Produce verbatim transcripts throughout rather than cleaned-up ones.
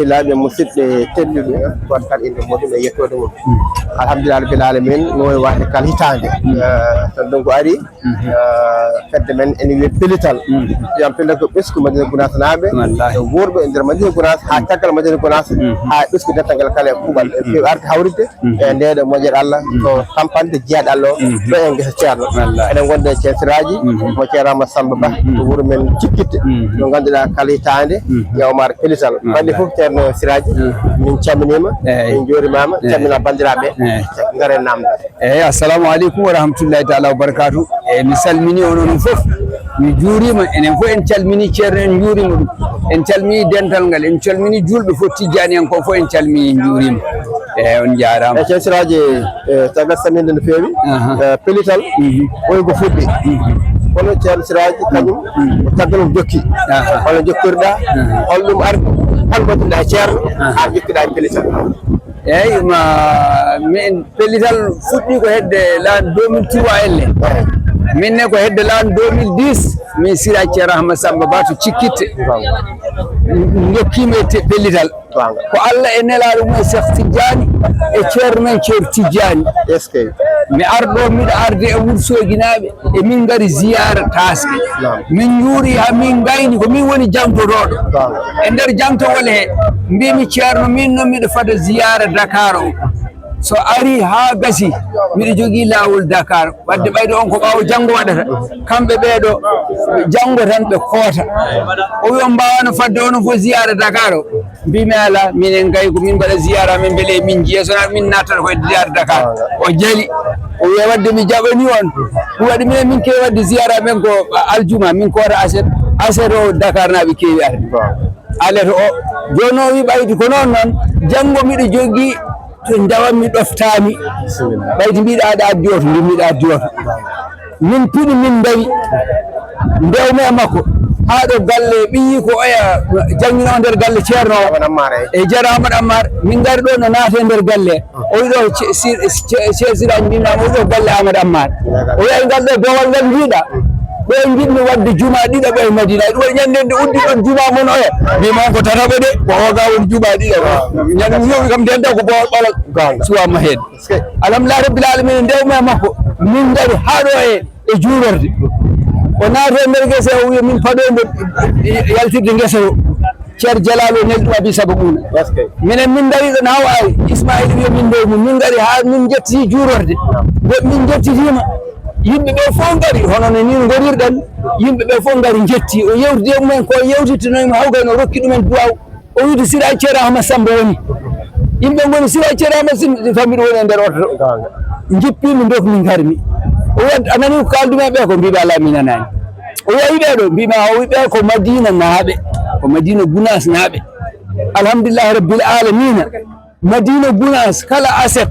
Laaɓe musidɓe tedduɓe, goto kala inde muɗum e yettoode mum. Alhamdulillah rabbil alamin, no wayi waade kala hitaande. Eh, so ndungu ari, eh, fedde men ene wiye Pellital. Jam Pellital ko ɓesngu Madina Gunaas naaɓe, e wuurɓe e nder Madina Gunaas, haa caggal Madina Gunaas, haa ɓesngu dental ngal kala e kuuɓal. En keewi arde hawride e ndee ɗoo moƴƴere Allah, ko tampande jiyaaɗe Allah o, ɗo e ngesa Ceerno. Eɗen ngonndi e Ceerno Siraaji, mo Ceerno Amadou Samba Ba, to wuro men Cikkitte, mo ngannduɗaa kala hitaande, Yawmaare Pellital. Waɗde fof, Ceerno Siraaji, min calminiima, min njuurimaama, calmina banndiraaɓe, ngare naamnde. Eeyi, assalamu aleykum wa rahmatullahi taala wa barakaatu. Eeyi, mi salmini on onon fof. Mi juuriima, enen fof en calmini Ceerno, en njuuriima ɗum. En calmini dental ngal, en calmini juulɓe fof, tijjaaniyankooɓe fof en calmini, en njuuriima. Eeyi, on njaaraama. Eeyi, Ceerno Siraaji, e caggal salminde no feewi. Aha. E, Pellital, mhm, ko fuɗɗi. Mhm. Kono Ceerno Siraaji kañum, mhm, ko caggal o jokki. Aha. Hono jokkorɗaa, aha, holɗum ardi, hol mbaɗɗaa e Ceerno, aha, haa jokkiɗaa e Pellital? Eeyi, ma, min Pellital fuɗɗi ko hedde l'an deux mille trois elle. Eeyi. Min ne ko hedde l'an deux mille dix, min Siraaji Ceerno Ahmad Samba Ba to Cikkitte. Goonga. N-, n-, jokkiima e te-, Pellital. Goonga. Ko Allah e nelaaɗo mum e Cheikh Tidiane e Ceerno men Ceerno Tidiane. Est-ce que? Mi arɗo, miɗo arde e Wursoginaaɓe, e min ngari ziyaara Taaske. Naam. Min njuuri haa min ngayni, ko min woni jangtotooɗo. Goonga. E nder jangtowol he, mbiimi Ceerno, min noon miɗo fada ziyaara Dakar o. So ari haa gasi, miɗo jogii laawol Dakar. Wadde ɓayde on ko ɓaawo janngo waɗata. Kamɓe ɓee ɗo, janngo tan ɓe koota. O wi on mbaawano fadde onon fof ziyaara Dakar o. Mbiimi alaa, minen kay ko min mbaɗa ziyaara, min mbele min njiya, so wonaa min nattata koye ziyaara Dakar. O jali. O wi wadde mi jaɓanii on. Ɗum waɗi minen min keewi waɗde ziyaara men ko aljuma, min koota aset. Aset o Dakar naaɓe keewi arde. Alet o. Jooni o wi ɓayde ko noon noon, janngo miɗo jogii to ndewammi ɗoftaami. Bisimilla. Ɓayde mbiɗa aɗa addi oto, mbiɗa addi oto. Min pini, min ndawi, ndewmi e makko. Haa ɗo galle ɓiyi ko oya janngino nder galle Ceerno o. Amadou Ammar, eey. E Ceerno Amadou Ammar, min ngari ɗo no naate nder galle. O wi ɗo ce-, si-, ce-, Ceerno Siraaji mbinnaama, o wi ɗo galle Amadou Ammar. O wi ay ngal ɗo boowal ngal njiiɗa. Ɗo njiɗmi waɗde juma ɗiɗaɓo e Madina. Ɗum waɗi ñande nde uddi ɗon juma mon oya. Mbimi on ko tataɓo de, ko oga woni juma ɗiɗaɓo. Ñande mi yowi kam nden taw ko boowal ɓalal. Goonga. Suwa ma heen. Alhamdulillah rabbil alamin, ndewmi e makko. Min ngari haa ɗo e, e juulorde. O naati e nder ngesa o wiya min paɗo nde yaltirde ngesa o. Ceerno Jalal o neli ɗum abi sababuuna. Minen min ngari ɗo nawa ay. Ismaila wiya min ndew mum. Min ngari haa min njetti juulorde. Go min njettitima. Yimɓe ɓe fof ngari, hono no min ngorirɗen. Yimɓe ɓe fof ngari njetti. O yewtidi e mumen ko yewtitinoymo hawgay no rokki ɗumen duwaw. O wiide Siraaji Ceerno Ahmad Samba woni. Yimɓe ngoni Siraaji Ceerno Ahmad Samba, taw mbiɗo woni e nder oto to. Jippimi, ndokmi, ngarmi. O wi a nani ko kaldumen ɓe ko? Mbiɓe alaa, mi nanaani. O wi a yi ɓe ɗo? Mbimi a, o wi ɓe ko Madina naaɓe, ko Madina Gunaas naaɓe. Alhamdulillahi rabbil alamina. Madina Gunaas kala aset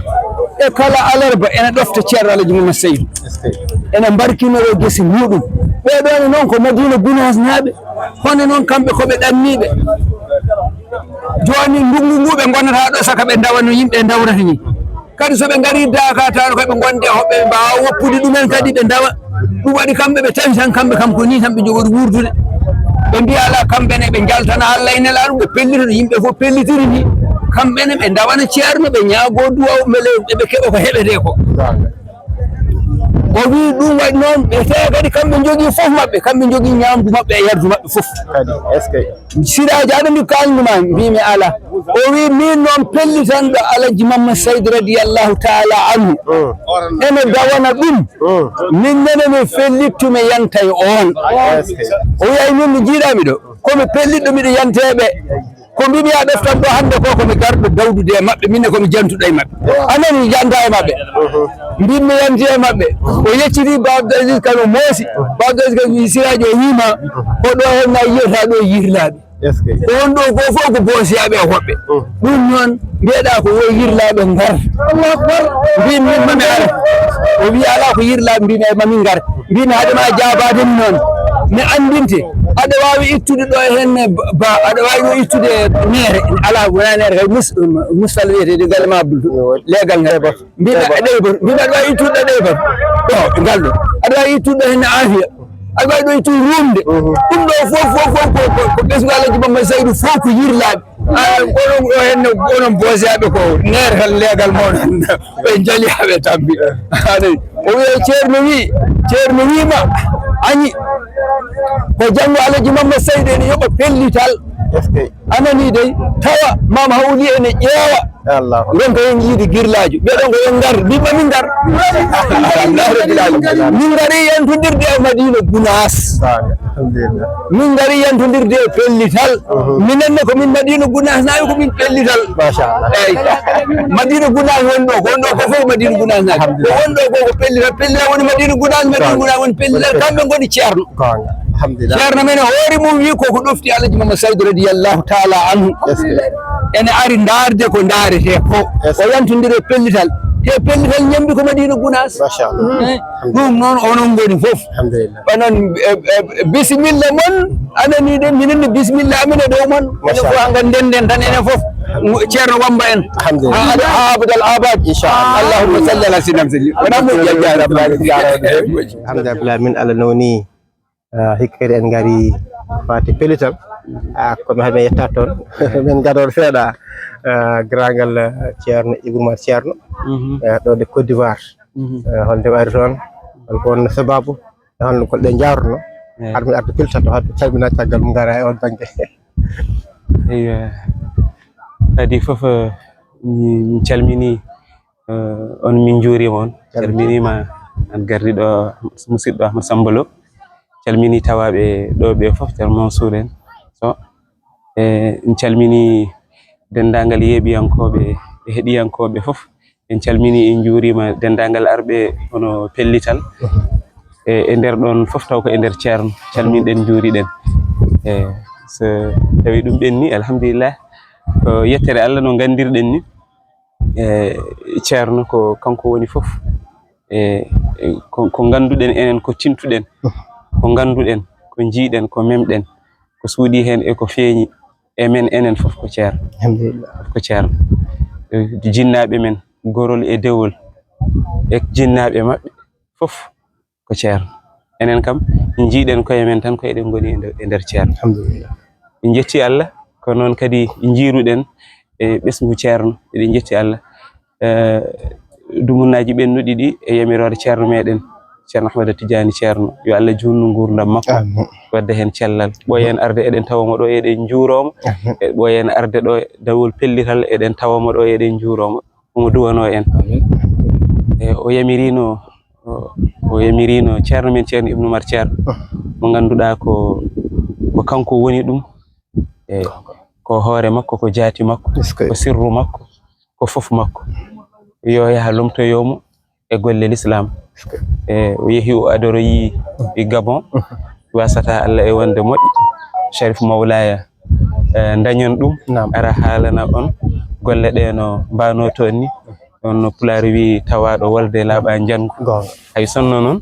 e kala alarba ene ɗofta Ceerno Alaji Mama Seydu. Ene mbarkinoro gese muɗum. Ɓeɗo ne noon ko Madina Gunaas naaɓe. Kono noon kamɓe ko ɓe ɗanniiɓe. Jooni ndungu ngu ɓe ngonata ɗo saka ɓe ndawa no yimɓe ndawrata ni. Kadi so ɓe ngari Dakar taano ko ɓe ngonde hoɓɓe ɓe mbaawa woppude ɗumen kadi ɓe ndawa. Ɗum waɗi kamɓe ɓe tawi tan kamɓe kam ko ni tan ɓe njogori wuurdude. Ɓe mbiya alaa kamɓe ne ɓe njaltana Allah e nelaaɗo ɓe pellita no yimɓe fof pellitiri ni. Kamɓe ne ɓe ndawana Ceerno ɓe ñaago duwaw mbele ɓe keɓa ko heɓetee ko. O wi ɗum waɗi noon, ɓe tawi kadi kamɓe njogii fof maɓɓe, kamɓe njogii ñaamdu maɓɓe e yardu maɓɓe fof. Kadi, est-ce que? Siraaji, aɗa anndi ko kaalnumi ma, mbimi alaa. O wi min noon pellitanɗo Alaji Mamma Seydi radiyallahu taala anhu. Mm. Ene dawana ɗum. Mm. Min nene mi fellittu mi yanta e on. Est-ce que? O wi ay min mi jiiɗaami ɗo. Ko mi pellitɗo miɗo yante ɓe. Ko mbimi a ɗoftan ɗo hannde ko, ko mi garɗo dawdude e maɓɓe, min ne ko mi jantuɗo e maɓɓe. A nani, janta e maɓɓe. Mbimi yanti e maɓɓe. O yecciti Ba Abdou Aziz Kane o moosi. Ba Abdou Aziz Kane wi Siraaji o wiima, ko ɗo hen na yiyata ɗo yirlaaɓe. Est-ce que? Ko won ɗo ko fof ko boosiyaaɓe e hoɓɓe. Ɗum noon mbiyeɗa ko yo yirlaaɓe ngar. Allahu Akbar. Mbimi min mami ara. O wi alaa ko yirlaaɓe, mbimi ay mami ngar. Mbimi haade ma jaabaade mi noon. Mi anndinte. Aɗa waawi ittude ɗo henne ba, aɗa waawi ɗo ittude neere. Alaa, wonaa neere kay, mus-, mustal wiyeteeɗo galle ma Abdul. Leegal ngal. Mbimi aɗa ɗeybor. Mbimi aɗa waawi ittude ɗo ɗeybor. Ɗo, ngal ɗo. Aɗa waawi ittude ɗo henne aafiya. Aɗa waawi ɗo ittude rumde. Ɗum ɗo fof, fof, fof ko, ko, ko ɓesngu Alaji Mamma Seydu fof ko yirlaaɓe. Aɗa kono ɗo henne onon boosiyaaɓe ko neer tan leegal mon ɓe jali haɓe tambi. Aɗa o wiya ceerno wi ceerno wima añi ko janngo alaji mamma sayde ene yoɓa pellital. Anani dey tawa mama hawli ene ƴeewa. Gonka en yiide girlaajo ɓeɗon ko en ngar mbimma min ngar. Min ngari yantodirde e madina gunas. Min ngari yantodirde e pellital. Minen ne ko min madina gunas naɓe ko min pellital. Eyyi madina gunas woni ɗo ko woni ɗo ko fof madina gunas naɓe ko woni ɗo ko ko pellital pellital woni madina gunas madina gunas woni pellital kamɓe ngoni ceerno. Ceerno men e hoore mum wi koko ɗofti alaji mama saydu radiyallahu taala anhu. Ene ari ndaarde ko ndaarete ko o yantodiri e pellital te pellital ñambi ko madina gunas. Ɗum noon onon ngoni fof onon bisimilla mon anani ɗen minen no bisimilla amen e dow mon ene fof hanga ndenden tan enen fof ceerno wamba en ha abadal abad. Allahumma salli ala sinam salli wona mo jajjara. Alhamdulillah min allah nowni hikka kadi en ngari fati pellital. Komi haɓe yetta toon min gador seeɗa garagal ceerno ibrahima ceerno ɗo de côte d'ivoire. Holde ɓayri toon holko wonno sababu e holno golɗe jarno haɗa min arde pellital to haɗa calmina caggal mum ngara e on banggue. Eyyo kadi foof min calmini on min njuurima on calminima an gardiɗo musidɗo ahmad sambalo calmini tawaɓe ɗo ɓe foof ceerno mansour en so e en calmini dendagal yeeɓiyankoɓe e heɗiyankoɓe foof en calmini en njuurima dendagal arɓe hono pellital e e nder ɗon foof taw ko e nder ceerno calminɗen njuuriɗen e so tawi ɗum ɓenni alhamdulillah ko yettere allah no gandirɗen ni e ceerno ko kanko woni fof e ko ganduɗen enen ko tintuɗen ko ganduɗen ko jiiɗen ko memɗen ko suuɗi hen e ko feeñi e men enen fof ko ceerno ko ceerno jinnaɓe men gorol e dewol e jinnaɓe mabɓe fof ko ceerno enen kam jiiɗen koye men tan ko eɗen goni e nder ceerno. Alhamdulillah. En jetti allah ko noon kadi jiiruɗen e ɓesngu ceerno eɗen jetti allah dumunnaji ɓennuɗi ɗi e yamiroore ceerno meɗen ceerno ahmada tidiani ceerno yo allah junnu gurdam makko wadda hen cellal ɓooyen arde eɗen tawa mo ɗo eɗen juuromo ɓooyen arde ɗo dawol pellital eɗen tawa mo ɗo eɗen juuromo omo duwano en e o yamirino o yamirino ceerno men ceerno ibnu umar ceerno mo ganduɗa ko ko kanko woni ɗum e ko hoore makko ko jaati makko ko sirru makko ko fof makko yo yaha lomtoyomo e golle l'islam e o yeehi o adoroyi e gabon wasata allah e wonde moƴƴo sharif mawlaya e dañon ɗum ara haalana on golle ɗe no mbano toon ni on no pulaar wi tawaɗo wolde laaɓa njangu hay sonno noon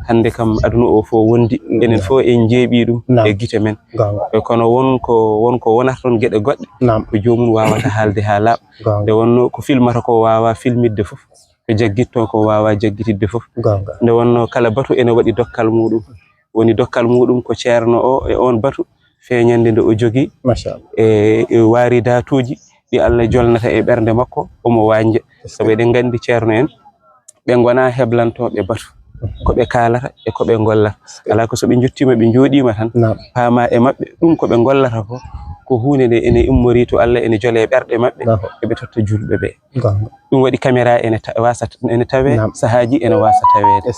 hannde kam aduna o fof wondi enen fof en jeeɓi ɗum e gite men e kono won ko won ko wonata toon geɗe goɗɗe ko joomum wawata haalde ha laaɓa nde wonno ko filmata ko wawa filmitde fof ko jaggitto ko wawa jaggitidde fof nde wonno kala batu ene waɗi dokkal muɗum woni dokkal muɗum ko ceerno o e on batu feeñande nde o jogi e waridatuji ɗi allah jolnata e ɓernde makko omo wanja sabu eɗen gandi ceerno en ɓe gona heblantoɓe batu ko ɓe kalata e ko ɓe gollata ala ko so ɓe jottima ɓe joɗima tan paama e maɓɓe ɗum ko ɓe gollata ko ko hunde nde ene immori to allah ene jole ɓerɗe maɓɓe eɓe totta julɓe ɓe ɗum waɗi caméra ene wasa ene tawe sahaji ene wasa tawede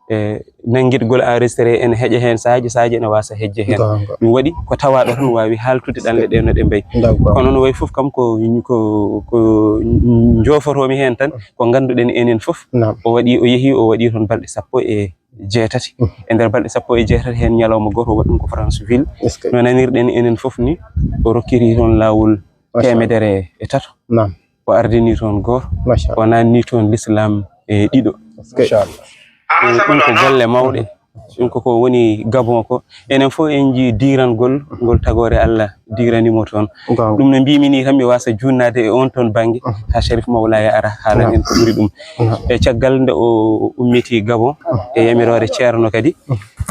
e nanngitgol enregistré ene heƴa heen sahaaji sahaaji ene waasa heƴde heen ɗum waɗi ko tawaaɗo tan waawi haaltude ɗanle ɗe no ɗe mbayi kono no wayi fof kam ko ko ko jofotomi heen tan ko ngannduɗen enen fof o waɗi o yehi o waɗi toon balɗe sappo e jeetati e nder balɗe sappo e jeetati heen ñalawma gooto o waɗi ɗum ko franceville no nanirɗen enen fof ni o rokkiri toon laawol temedere e tato o ardini toon gooto o nanni toon l'islam e ɗiɗo ɗum ko golle mawɗe ɗum koko woni gabon ko enen fof en jii dirangol ngol tagore allah diranimo toon ɗum no mbimi ni tan mi wasa junnade e on toon banggue ha sharif mawlaya ara haalan en ko ɓuuri ɗum e caggal nde o ummiti gabon e yamirore ceerno kadi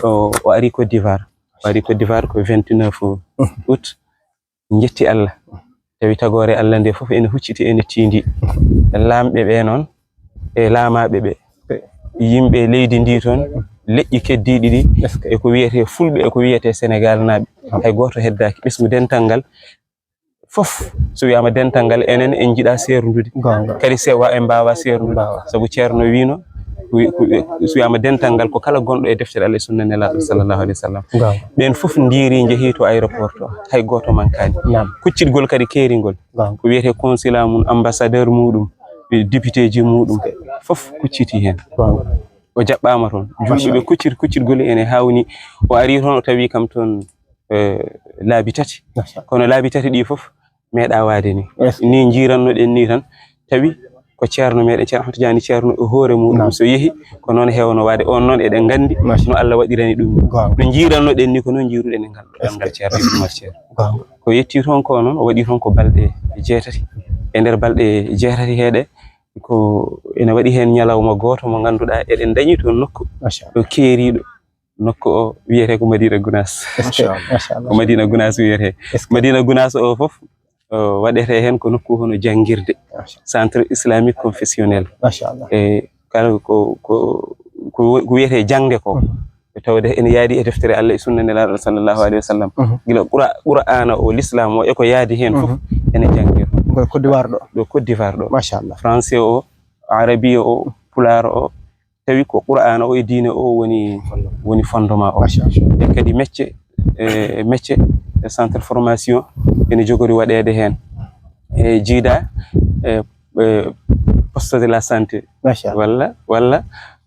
o ari côte d'ivoire o ari côte d'ivoire ko vingt-neuf août jetti allah Tawi tagoore Allah nde fof ene hucciti, ene tiindi. Laamɓe ɓe noon, e laamaaɓe ɓe, yimɓe leydi ndi toon, leƴƴi keddiiɗi ɗi, e ko wiyetee Fulɓe, e ko wiyetee Senegaal naaɓe. Hay gooto heddaaki. Ɓesngu dental ngal fof, so wiyaama dental ngal, enen en njiɗaa seerndude. Goonga. Kadi se wa-, en mbaawaa seerndude. Mbaawaa. Sabu Ceerno wiino, wi-, ko, so wiyaama dental ngal, ko kala gonɗo e deftere Allah e sunna Nelaaɗo sallallahu alaihi wasallam. Goonga. Ɓeen fof ndiiri, njehii to aéroport to, hay gooto mankaani. Naam. Kuccitgol kadi keeringol. Goonga. Ko wiyetee consulat mum, ambassadeur muɗum, e député ji muɗum, fof kucciti heen. Goonga. O jaɓɓaama toon. Julɓe ɓe kucciti, kuccitgol ene haawni. O ari toon, o tawi kam toon, eh, laabi tati. Machallah. Kono laabi tati ɗi fof meeɗa waade ni. Yes. Ni njiirannoɗen ni tan, tawi ko Ceerno meɗen, Ceerno Ahmad Tijaani Ceerno e hoore muɗum. Naam. So yehi, ko noon heewno waade. On noon eɗen nganndi. Machallah. No Allah waɗirani ɗum ni. Goonga. No njiirannoɗen ni, ko noon njiiruɗen e ngal ɗo ɗanngal Ceerno Ibrahima Ceerno. Goonga. Ko yetti toon ko noon, o waɗi toon ko balɗe jeetati. E nder balɗe jeetati heeɗe, ko ene waɗi heen ñalawma gooto mo ngannduɗaa eɗen ndañi toon nokku, machallah, ɗo keeriiɗo. Nokku o wiyetee ko Madina Gunaas. Est-ce que? Machallah. Ko Madina Gunaas wiyetee. Est-ce que? Madina Gunaas o fof, o waɗetee heen ko nokku hono janngirde. Machallah. Centre islamique confessionnel. Machallah. E kala ko, ko, ko, ko wiyetee jaŋde ko. Mhm. E tawde ene yaadi e deftere Allah e sunna Nelaaɗo sallallahu alaihi wasallam. Mhm. Gila Qura-, Qur'aana o, l'islam o, e ko yaadi heen fof, mhm, ene janngee toon. Ko Côte d'Ivoire ɗo? Ɗo Côte d'Ivoire ɗo. Machallah. Français o, arabiya o, pulaar o, tawi ko Qur'aana o e diine o woni, woni fondement o. Machallah. E kadi mecce, e mecce, e centre formation ene jogori waɗeede heen. E jiida, e, e poste de la santé. Machallah. Walla, walla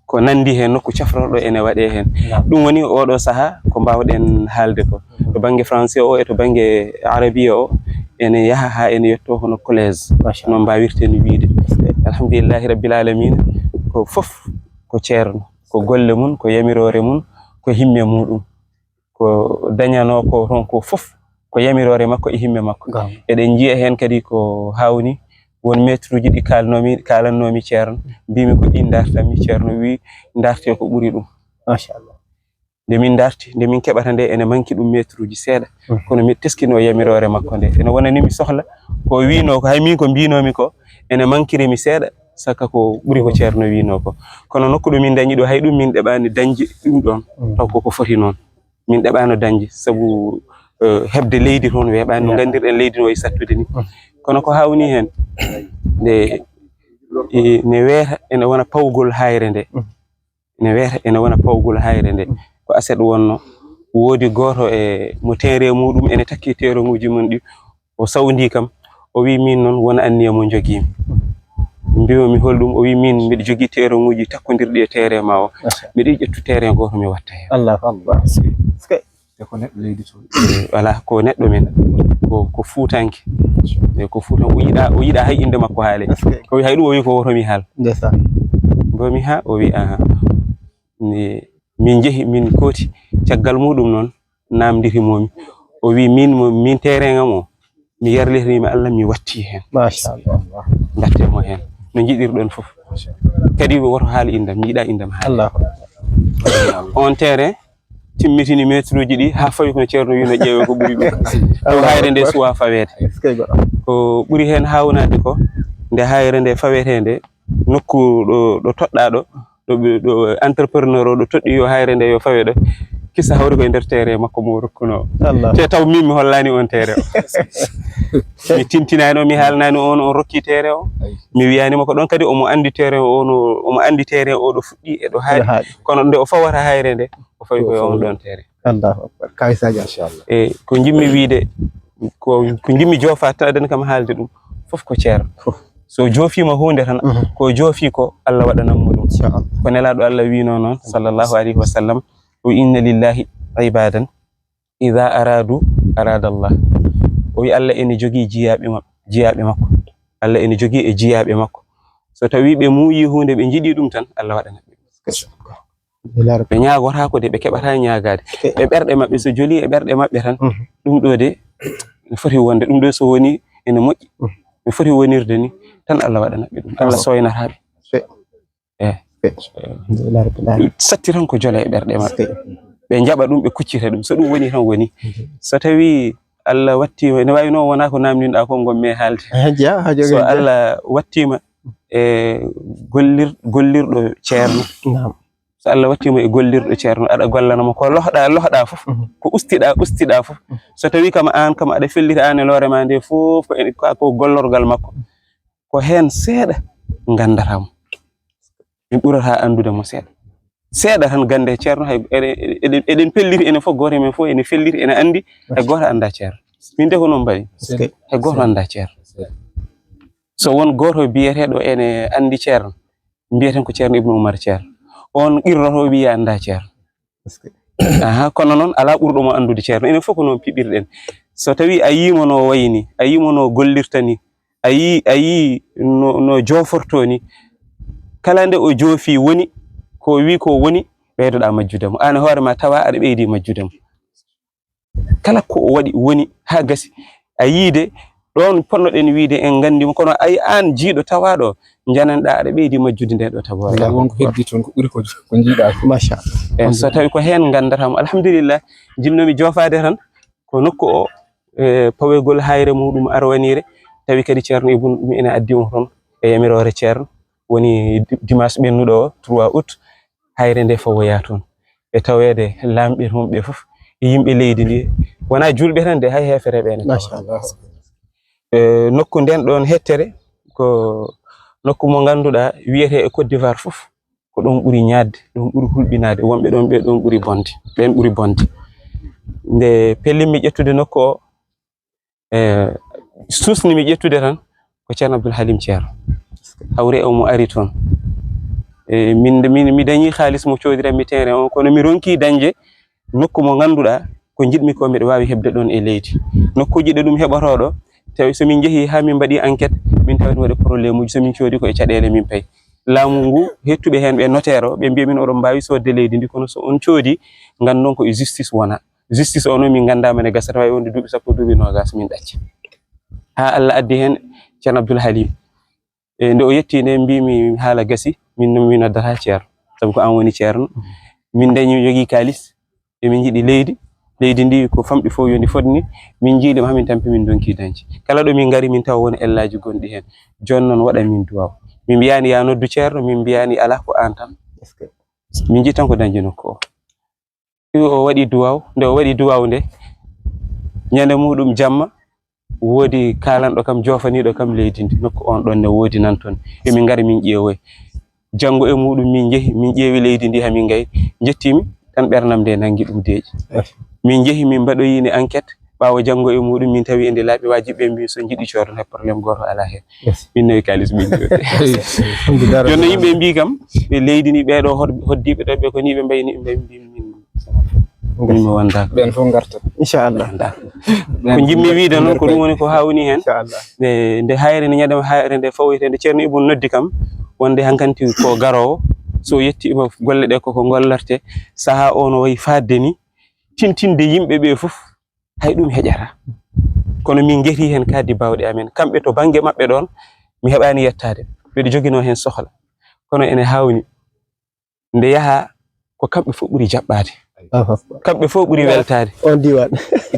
ko nanndi heen, nokku cafrorɗo ene waɗee heen. Naam. Ɗum woni oɗo sahaa ko mbaawɗen haalde ko. To bannge français o e to bannge arabiya o, ene yaha haa ene yetto hono collège. Machallah. No mbaawirten wiyde. Alhamdulillahi rabbil alamina, ko fof ko Ceerno, ko golle mum, ko yamiroore mum, ko himme muɗum. Ko dañanoo ko toon ko fof, ko yamiroore makko e himme makko. Goonga. Eɗen njiya heen kadi ko haawni won maître uji ɗi kaalnoomi, kaalannoomi Ceerno, mbimi ko ɗi ndartanmi. Ceerno wi, ndarte ko ɓuri ɗum. Machallah. Nde min ndarti, nde min keɓata nde, ene manki ɗum maître uji seeɗa. Mm. Kono mi teskino yamiroore makko nde. Ene wonani mi sohla, ko wiino ko, hay min ko mbinoomi ko, ene mankiri mi seeɗa, saka ko ɓuri ko Ceerno wiino ko. Kono nokku ɗo min dañi ɗo, hay ɗum min ɗeɓaani dañde ɗum ɗoon. Mm. Taw koko foti noon. Min ɗeɓaano dañde, sabu, eh, heɓde leydi toon weeɓaani, no nganndirɗen leydi no wayi sattude ni. Mm. Kono ko haawni heen, nde, e, ne weeta, ene wona pawgol haayre nde. Mm. Ne weeta, ene wona pawgol haayre nde. Mm. Ko aset wonno, woodi gooto e mo teere muɗum ene takki teeroŋuuji mum ɗi, o sawndii kam, o wii, "Miin noon, won anniya mo njogiimi." Mbiimi, "Hol ɗum?" O wii, "Miin, mbiɗa jogii teeroŋuuji takkondirɗi e terrain ma o. Machallah. Mbiɗa yiɗi ƴettu terrain gooto, mi watta heen." Allahu Akbar. Est-ce que? E ko neɗɗo leydi toon. Eh, alaa, ko neɗɗo men. Ko, ko Fuutanke. Eh, ko Fuutan-, o yiɗaa, o yiɗaa hay innde makko haalee. Est-ce que? O wii, "Hay ɗum," o wii, "ko woto mi haal." Ndeysaan. Mbomi ha, o wii, "Aha." Ni, min njehi, min kooti. Caggal muɗum noon, naamndirimoomi. O wii, "Miin mo, miin terrain am o, mi yarlirniima Allah, mi watti heen." Machallah. Mbatte mo heen. No njiɗirɗon fof. Kadi woto haal inndam, mi yiɗaa inndam haal. Allahu Akbar. On terrain, timmitini mètre uji ɗi, haa fawi kono Ceerno wii no ƴeewe ko ɓuri ɗum. Taw Allahu hayre nde Akbar. Suwaa faweede. Est-ce que goɗɗo? Ko ɓuri heen haawnaade ko, nde hayre nde fawetee nde, nokku ɗo, ɗo toɗɗaa ɗo, ɗo ɓe, ɗo entrepreneur o ɗo toɗɗi yo hayre nde yo fawe ɗo, kisa hawri koye nder terrain makko mo rokkuno. Allah. Te taw min mi hollaani on terrain o. Mi tintinaani o, mi haalnaani on, on rokki terrain o. Ay. Mi wiyaani mo ko ɗon kadi omo anndi terrain o, no, omo anndi terrain o ɗo fuɗɗi e ɗo haaɗi. Ɗo haaɗi. Kono nde o fawata hayre nde, o fawi koye on ɗon terrain. Allahu Akbar. Kawi Sadio. Machallah. E ko njimmi wiide, ko, ko njimmi joofaade tan, adani kam haalde ɗum. Fof ko Ceerno. Fof. So joofiima huunde tan, mhm, ko joofi ko, Allah waɗanan mo ɗum. Inchallah. Ko Nelaaɗo Allah wiino noon, sallallahu alayhi wa sallam, o, "Inna lillahi ibadan, idha aradu, arada Allah." O wi, "Allah ene jogii jiyaaɓe ma-, jiyaaɓe makko. Allah ene jogii e jiyaaɓe makko. So tawii ɓe muuyii huunde, ɓe njiɗii ɗum tan, Allah waɗanan ɓe ɗum." Ɓe ñaagotaako de, ɓe keɓataa ñaagaade. Ɓe ɓerɗe maɓɓe, so jolii e ɓerɗe maɓɓe tan, mhm, ɗum ɗo de, no foti wonde, ɗum ɗo so wonii ene moƴƴi, mhm, no foti wonirde ni, tan Allah waɗana ɓe ɗum. Allah, oh, sooynataa ɓe. Fe-, eh, fe-, alhamdulillah rabbil alamin. Satti tan ko jole e ɓerɗe maɓɓe. Fe-, ɓe njaɓa ɗum, ɓe kuccita ɗum. So ɗum woni tan woni. Mhm. So tawii Allah wattiima, ene waawi noon wonaa ko naamndinɗaa ko ngon mi haalde. Eh, jeya, haa jogi So jeya. Allah wattiima e gollir-, gollirɗo ceerno, Naam. so Allah wattiima e gollirɗo ceerno, aɗa gollana mo ko lohɗaa, lohɗaa fof, Mhm. ko ustiɗaa, ustiɗaa fof. So tawii kam aan kam aɗa felliti aan e loore ma nde fof, ko en, ko, ko gollorgal makko. Ko heen seeɗa nganndataa mo. Min ɓurata anndude mo seeɗa. Seeɗa tan gannde ceerno, hay eɗen, eɗen, eɗen pelliti, enen fof, gooto e men fof ene felliti, ene anndi, hay gooto anndaa ceerno. Min de ko noon mbaɗi. Eskey. Hay gooto anndaa ceerno. So won gooto biyeteeɗo ene anndi ceerno, mbiyeten ko ceerno Ibnu Umar Ceerno. On qirroto wiya anndaa ceerno. Eskey. Aha, kono noon alaa ɓurɗo mo anndude ceerno. Enen fof ko noon piɓirɗen. So tawii a yii mo no wayi ni, a yii mo no gollirta ni, a yii, a yii no, no joofortoo ni, kala nde o joofi woni, ko o wii ko woni, ɓeydoɗaa majjude mo. Aan e hoore ma tawa aɗa ɓeydi majjude mo. Kala ko o waɗi woni haa gasi. A yii de, ɗoon potnoɗen wiyde en nganndi mo, kono ay aan jiiɗo tawaaɗo, njananɗaa aɗa ɓeydi majjude nde ɗo tagoore. Wallaahi, won ko heddi toon, ko ɓuri ko, ko njiiɗaa ko. Machallah. Eey, so tawii ko heen nganndata mo, alhamdulillah, njiɗnoomi joofaade tan, ko nokku o, e, paweegol haayre muɗum arwaniire, tawi kadi ceerno Ibnu ɗum ene addi on toon e yamiroore ceerno, woni di-, dimanche ɓennuɗo o, trois août, haayre nde fawoya toon. E taweede laamɓe toon ɓe fof, e yimɓe leydi ndi, wonaa juulɓe tan de, hay heefereɓe ene tawa. Machallah. E, nokku nden ɗoon hettere, ko nokku mo ngannduɗaa wiyetee e Côte d'Ivoire fof, ko ɗoon ɓuri ñaadde, ɗoon ɓuri hulɓinaade, wonɓe ɗoon ɓe ɗoon ɓuri bonde, ɓeen ɓuri bonde. Nde pellinmi ƴettude nokku o, e, suusnimi ƴettude tan, ko Ceerno Abdul Halim Ceerno. Hawre o mo ari toon. E, min, min, mi dañii kaalis mo coodiranmi terrain o, kono mi ronkii dañde nokku mo ngannduɗaa ko njiɗmi ko mbeɗa waawi heɓde ɗoon e leydi. Nokkuuji ɗe ɗum heɓotoo ɗo, tawi so min njehii haa min mbaɗii enquête, min tawa ene waɗi problème uji, so min coodi ko e caɗeele min pay. Laamu ngu, hettuɓe heen ɓe notaire o, ɓe mbiya min oɗon mbaawi soodde leydi ndi, kono so on coodi, nganndon ko e justice wona. Justice o noon min nganndaa mane gasata, wawi wonde duuɓi sappo, duuɓi noogas min ɗacca. Haa Allah addi heen Ceerno Abdul Halim. E nde o yetti nde, mbimi haala gasi, min noon mi noddata ceerno, sabu ko an woni ceerno. Min dañi jogii kaalis, emin njiɗi leydi. Leydi ndi ko famɗi fof yo ndi fodni. Min njiili ma, min tampi, min donki dañde. Kala ɗo min ngari, min tawa won ellaaji gonɗi heen. Jooni noon waɗa min duwaaw. Min mbiyaani ya noddu ceerno, min mbiyaani alaa, ko aan tan. Min njii tan ko dañde nokku o. O waɗi duwaaw, nde o waɗi duwaaw nde, ñande muɗum jamma, woodi kaalanɗo kam, joofaniiɗo kam leydi ndi, nokku on ɗon ne woodi nan toon. Emin ngara min ƴeewoy. Janngo e muɗum min njehi, min ƴeewi leydi ndi, hamin ngayi, njettiimi, tan ɓernam nde nanngi ɗum deeƴi. Min njehi, min mbaɗoyini enquête, ɓaawo janngo e muɗum, min tawi e ndi laaɓi, waajiɓe mbi so njiɗi coodon, hay problème gooto alaa heen. Min nawi kaalis min jooɗi. Jooni no yimɓe mbi kam, ɓe leydi ni, ɓeeɗo hod-, hoddiiɓe ɗo, ɓe ko ni ɓe mbayi ni, ɓe mbi min, min mi wondaaka. Ɓen fof ngarta. Inchallah. Ko njimmi wiide noon, ko ɗum woni ko hawni heen. Inchallah. Nde, nde hayre, nde ñande hayre nde fawoyte, nde Ceerno Ibun noddi kam, wonde hankanti ko garoowo, so yettiima golle ɗe koko gollorte, sahaa o no wayi faadde ni, tintinde yimɓe ɓe fof, hay ɗum heƴata. Kono min ngeti heen kaddi baawɗe amen. Kamɓe to bannge maɓɓe ɗoon, mi heɓaani yettaade. Mbiɗo joginoo heen sohla. Kono ene hawni. Nde yaha ko kamɓe fof ɓuri jaɓɓaade. Allahu Akbar. Kamɓe fof ɓuri weltaade. On diiwaan.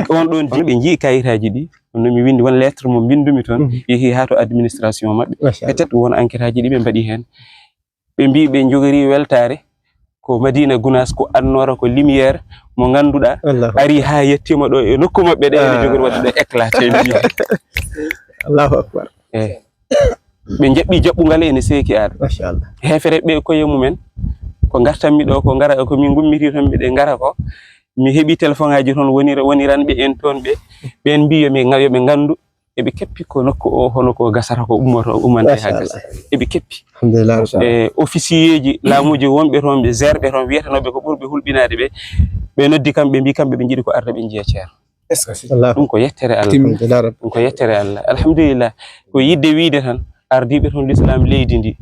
On ɗoon di-, ɓe njii kayitaaji ɗi. Kono mi winndi won lettre mo mbinndumi toon. Mhm. Yehi haa to administration maɓɓe. Machallah. Peut-être won enquête aji ɗi ɓe mbaɗi heen. Ɓe mbii ɓe njogori weltaare ko Madina Gunaas, ko annoora, ko lumière mo ngannduɗaa Allahu Akbar. Ari haa yettiima ɗo e nokku maɓɓe ɗe, ene Ah. jogori waɗde ɗo éclaté. Allahu Akbar. Eey. Ɓe njaɓɓi jaɓɓungal ene seeki aɗa. Machallah. Heefere ɓe koye mumen, ko ngartanmi ɗo, ko ngara, ko min ngummiti toon, miɗe ngara ko. Mi heɓi téléphone aji toon wonira-, woniranɓe en toon ɓe. Ɓeen mbii yo ɓe nga-, yo ɓe nganndu. Eɓe keppi ko nokku o, hono ko gasata ko ummoto, ummante haa gasa. Machallah. Eɓe keppi. Alhamdulillah. E officier ji laamuuji wonɓe toon, ɓe gerɓe toon, wiyetanooɓe ko ɓurɓe hulɓinaade ɓe, ɓe noddi kamɓe, mbii kamɓe ɓe njiɗi ko arda ɓe njiya ceerno. Est-ce que si? Allahu. Ɗum ko yettere Allah. Alhamdulillah Rabbi. Ɗum ko yettere Allah. Alhamdulillah. Ko yiɗde wiide tan, ardiiɓe toon l'islam leydi ndi,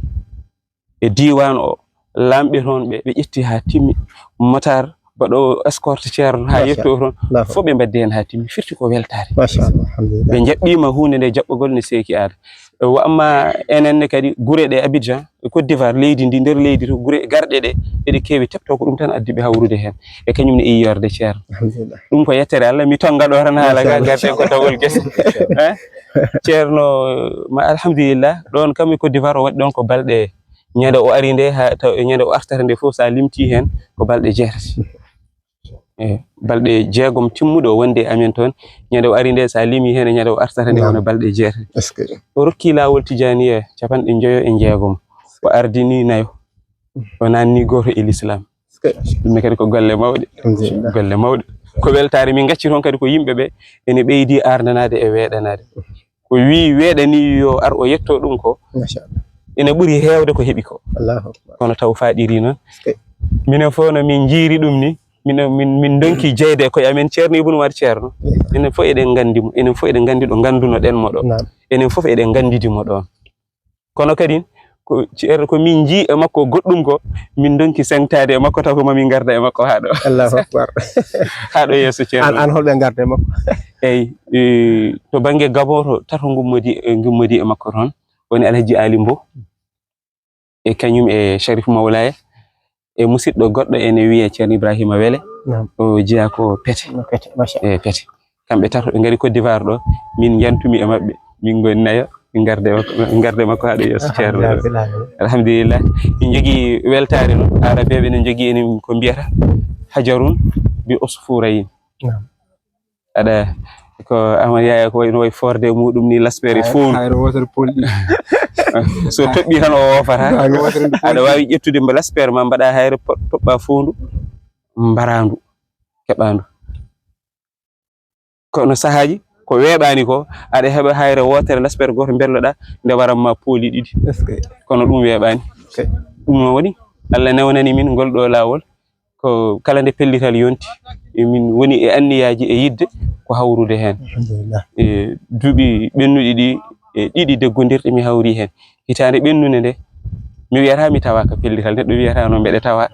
e diiwaan o, laamɓe toon ɓe, ɓe ƴetti haa timmi, motaar baɗoowo escorte ceerno haa Machallah. Yetto toon, Allahu. Fof ɓe mbaddi heen haa timmi, firti ko weltaare. Machallah. Alhamdulillah. Ɓe njaɓɓiima huunde nde jaɓɓugol ne seeki aada. Wa amma enen ne kadi gure ɗe Abidjan, e Côte d'Ivoire, leydi ndi, nder leydi to, gure garɗe ɗe, eɗe keewi tepto, ko ɗum tan addi ɓe hawrude heen. E kañum ne e yiyorde Ceerno. Alhamdulillah. Ɗum ko yettere Allah, mi tonnga ɗo tan haala ga, ngarten ko tawol gese. Eh? Ceerno, ma alhamdulillah, ɗoon kam e Côte d'Ivoire o waɗi ɗoon ko balɗe, ñande o ari nde, ha taw e ñande o artata nde fof, so a limti heen, ko balɗe jeetati. E balɗe jeegom timmuɗe o wondi e amen toon. Ñande o ari nde, so a limi heen e ñande o artata nde, wona balɗe jeetati. Est-ce que o rokki laawol Tijaaniya capanɗe njoyo e jeegom, o ardini nayo, o naanni gooto e Lislaam. Ɗum ne kadi ko golle mawɗe. Alhamdulillah. Golle mawɗe. Ko weltaare min ngacci toon kadi ko yimɓe ɓe ene ɓeydi ardanaade e weeɗanaade. Ko wii weeɗani yo ar o yetto ɗum ko, machallah, ene ɓuri heewde ko heɓi ko. Allahu akbar. Kono taw faaɗiri noon. Minen fof no min njiiri ɗum ni, min, min, min ndonki jeyde e koye amen, Ceerno Ibnu Umar Ceerno. Enen fof eɗen nganndi mo, enen fof eɗen nganndi ɗo nganndunoɗen mo ɗo. Naam. Enen fof eɗen nganndidi mo ɗoon. Kono kadi, ko Ceerno, ko min njii e makko goɗɗum ko, min ndonki seŋtaade e makko, taw ko ma min ngarda e makko haa ɗo. Allahu akbar. Haa ɗo yeeso Ceerno. An, an holɓe ngarda e makko? Eyi, e, to bannge Gabon to, tato ngummodi, e, ngummodi e makko toon, woni Alhaji Ali Mbow. E kañum e Sharif Mawlaye. E musidɗo goɗɗo ene wiyee Ceerno Ibrahima Wele. Naam. O jeyaa ko Pete. No Pete, machallah. E Pete. Kamɓe tato ɓe ngari Côte d'Ivoire ɗo, min njantumi e maɓɓe, min ngoni nayo, min ngarde makko, min ngarde makko haa ɗo yeeso Ceerno. Alhamdulillah. Alhamdulillah. Min njogii weltaare noon, Aarabeeɓe ne njogii enen ko mbiyata hajarun bi usfurayn. Naam. Aɗa, ko Ahmad Yaya ko wayno way forde e muɗum ni, laspere e foondu. Hayre wootere pooli ɗiɗi. So toɓɓi tan o woofata. Hayre wootere ndu pooli ɗiɗi. Aɗa waawi ƴettude mbo laspere ma mbaɗa hayre po-, toɓɓa foondu, mbarandu, keɓandu. Kono sahaaji ko weeɓaani ko, aɗa heɓa hayre wootere, laspere gooto mbelloɗaa, nde waran ma pooli ɗiɗi. Est-ce que? Kono ɗum weeɓaani. Ok. Ɗum noon woni, Allah newnani min ngol ɗo laawol, ko kala nde pellital yonti, e min woni e anniyaaji e yiɗde ko hawrude heen. Alhamdulillah. E duuɓi ɓennuɗi ɗi, e ɗiɗi deggondirɗi mi hawri heen. Hitaande ɓennunde nde, mi wiyata mi tawaaka pellital, neɗɗo wiyata noon mbeɗa tawa.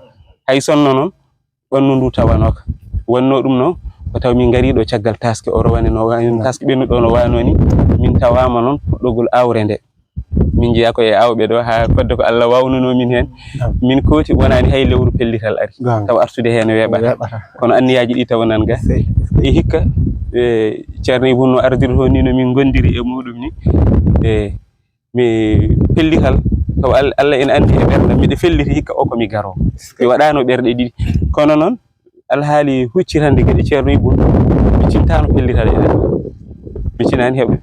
Hay sonno noon, ɓanndu ndu tawanooka. Wonnoo ɗum noon, ko taw min ngarii ɗo caggal taaske, o rowane no wa-, taaske ɓennuɗo no waanoo ni, min tawaama noon puɗɗogol aawre nde. Min njeyaa ko e aawɓe ɗo, haa fodde ko Allah waawnunoo min heen. Naam. Min kooti, wonaani hay lewru pellital ari. Naam. Taw artude heen weeɓata. Weeɓata. Kono anniyaaji ɗi tawanan ga. Sey. E hikka, e, Ceerno Ibnu no ardiri toon ni, no min ngondiri e muɗum ni. E, mi pellital, taw Al-, Allah ene anndi e ɓernde, miɗo felliti hikka o ko mi garoo. Mi waɗaano ɓerɗe ɗiɗi. Kono noon, alhaali huccitande geɗe Ceerno Ibnu, mi cintaano pellital e nder. Mi cinaani heɓde.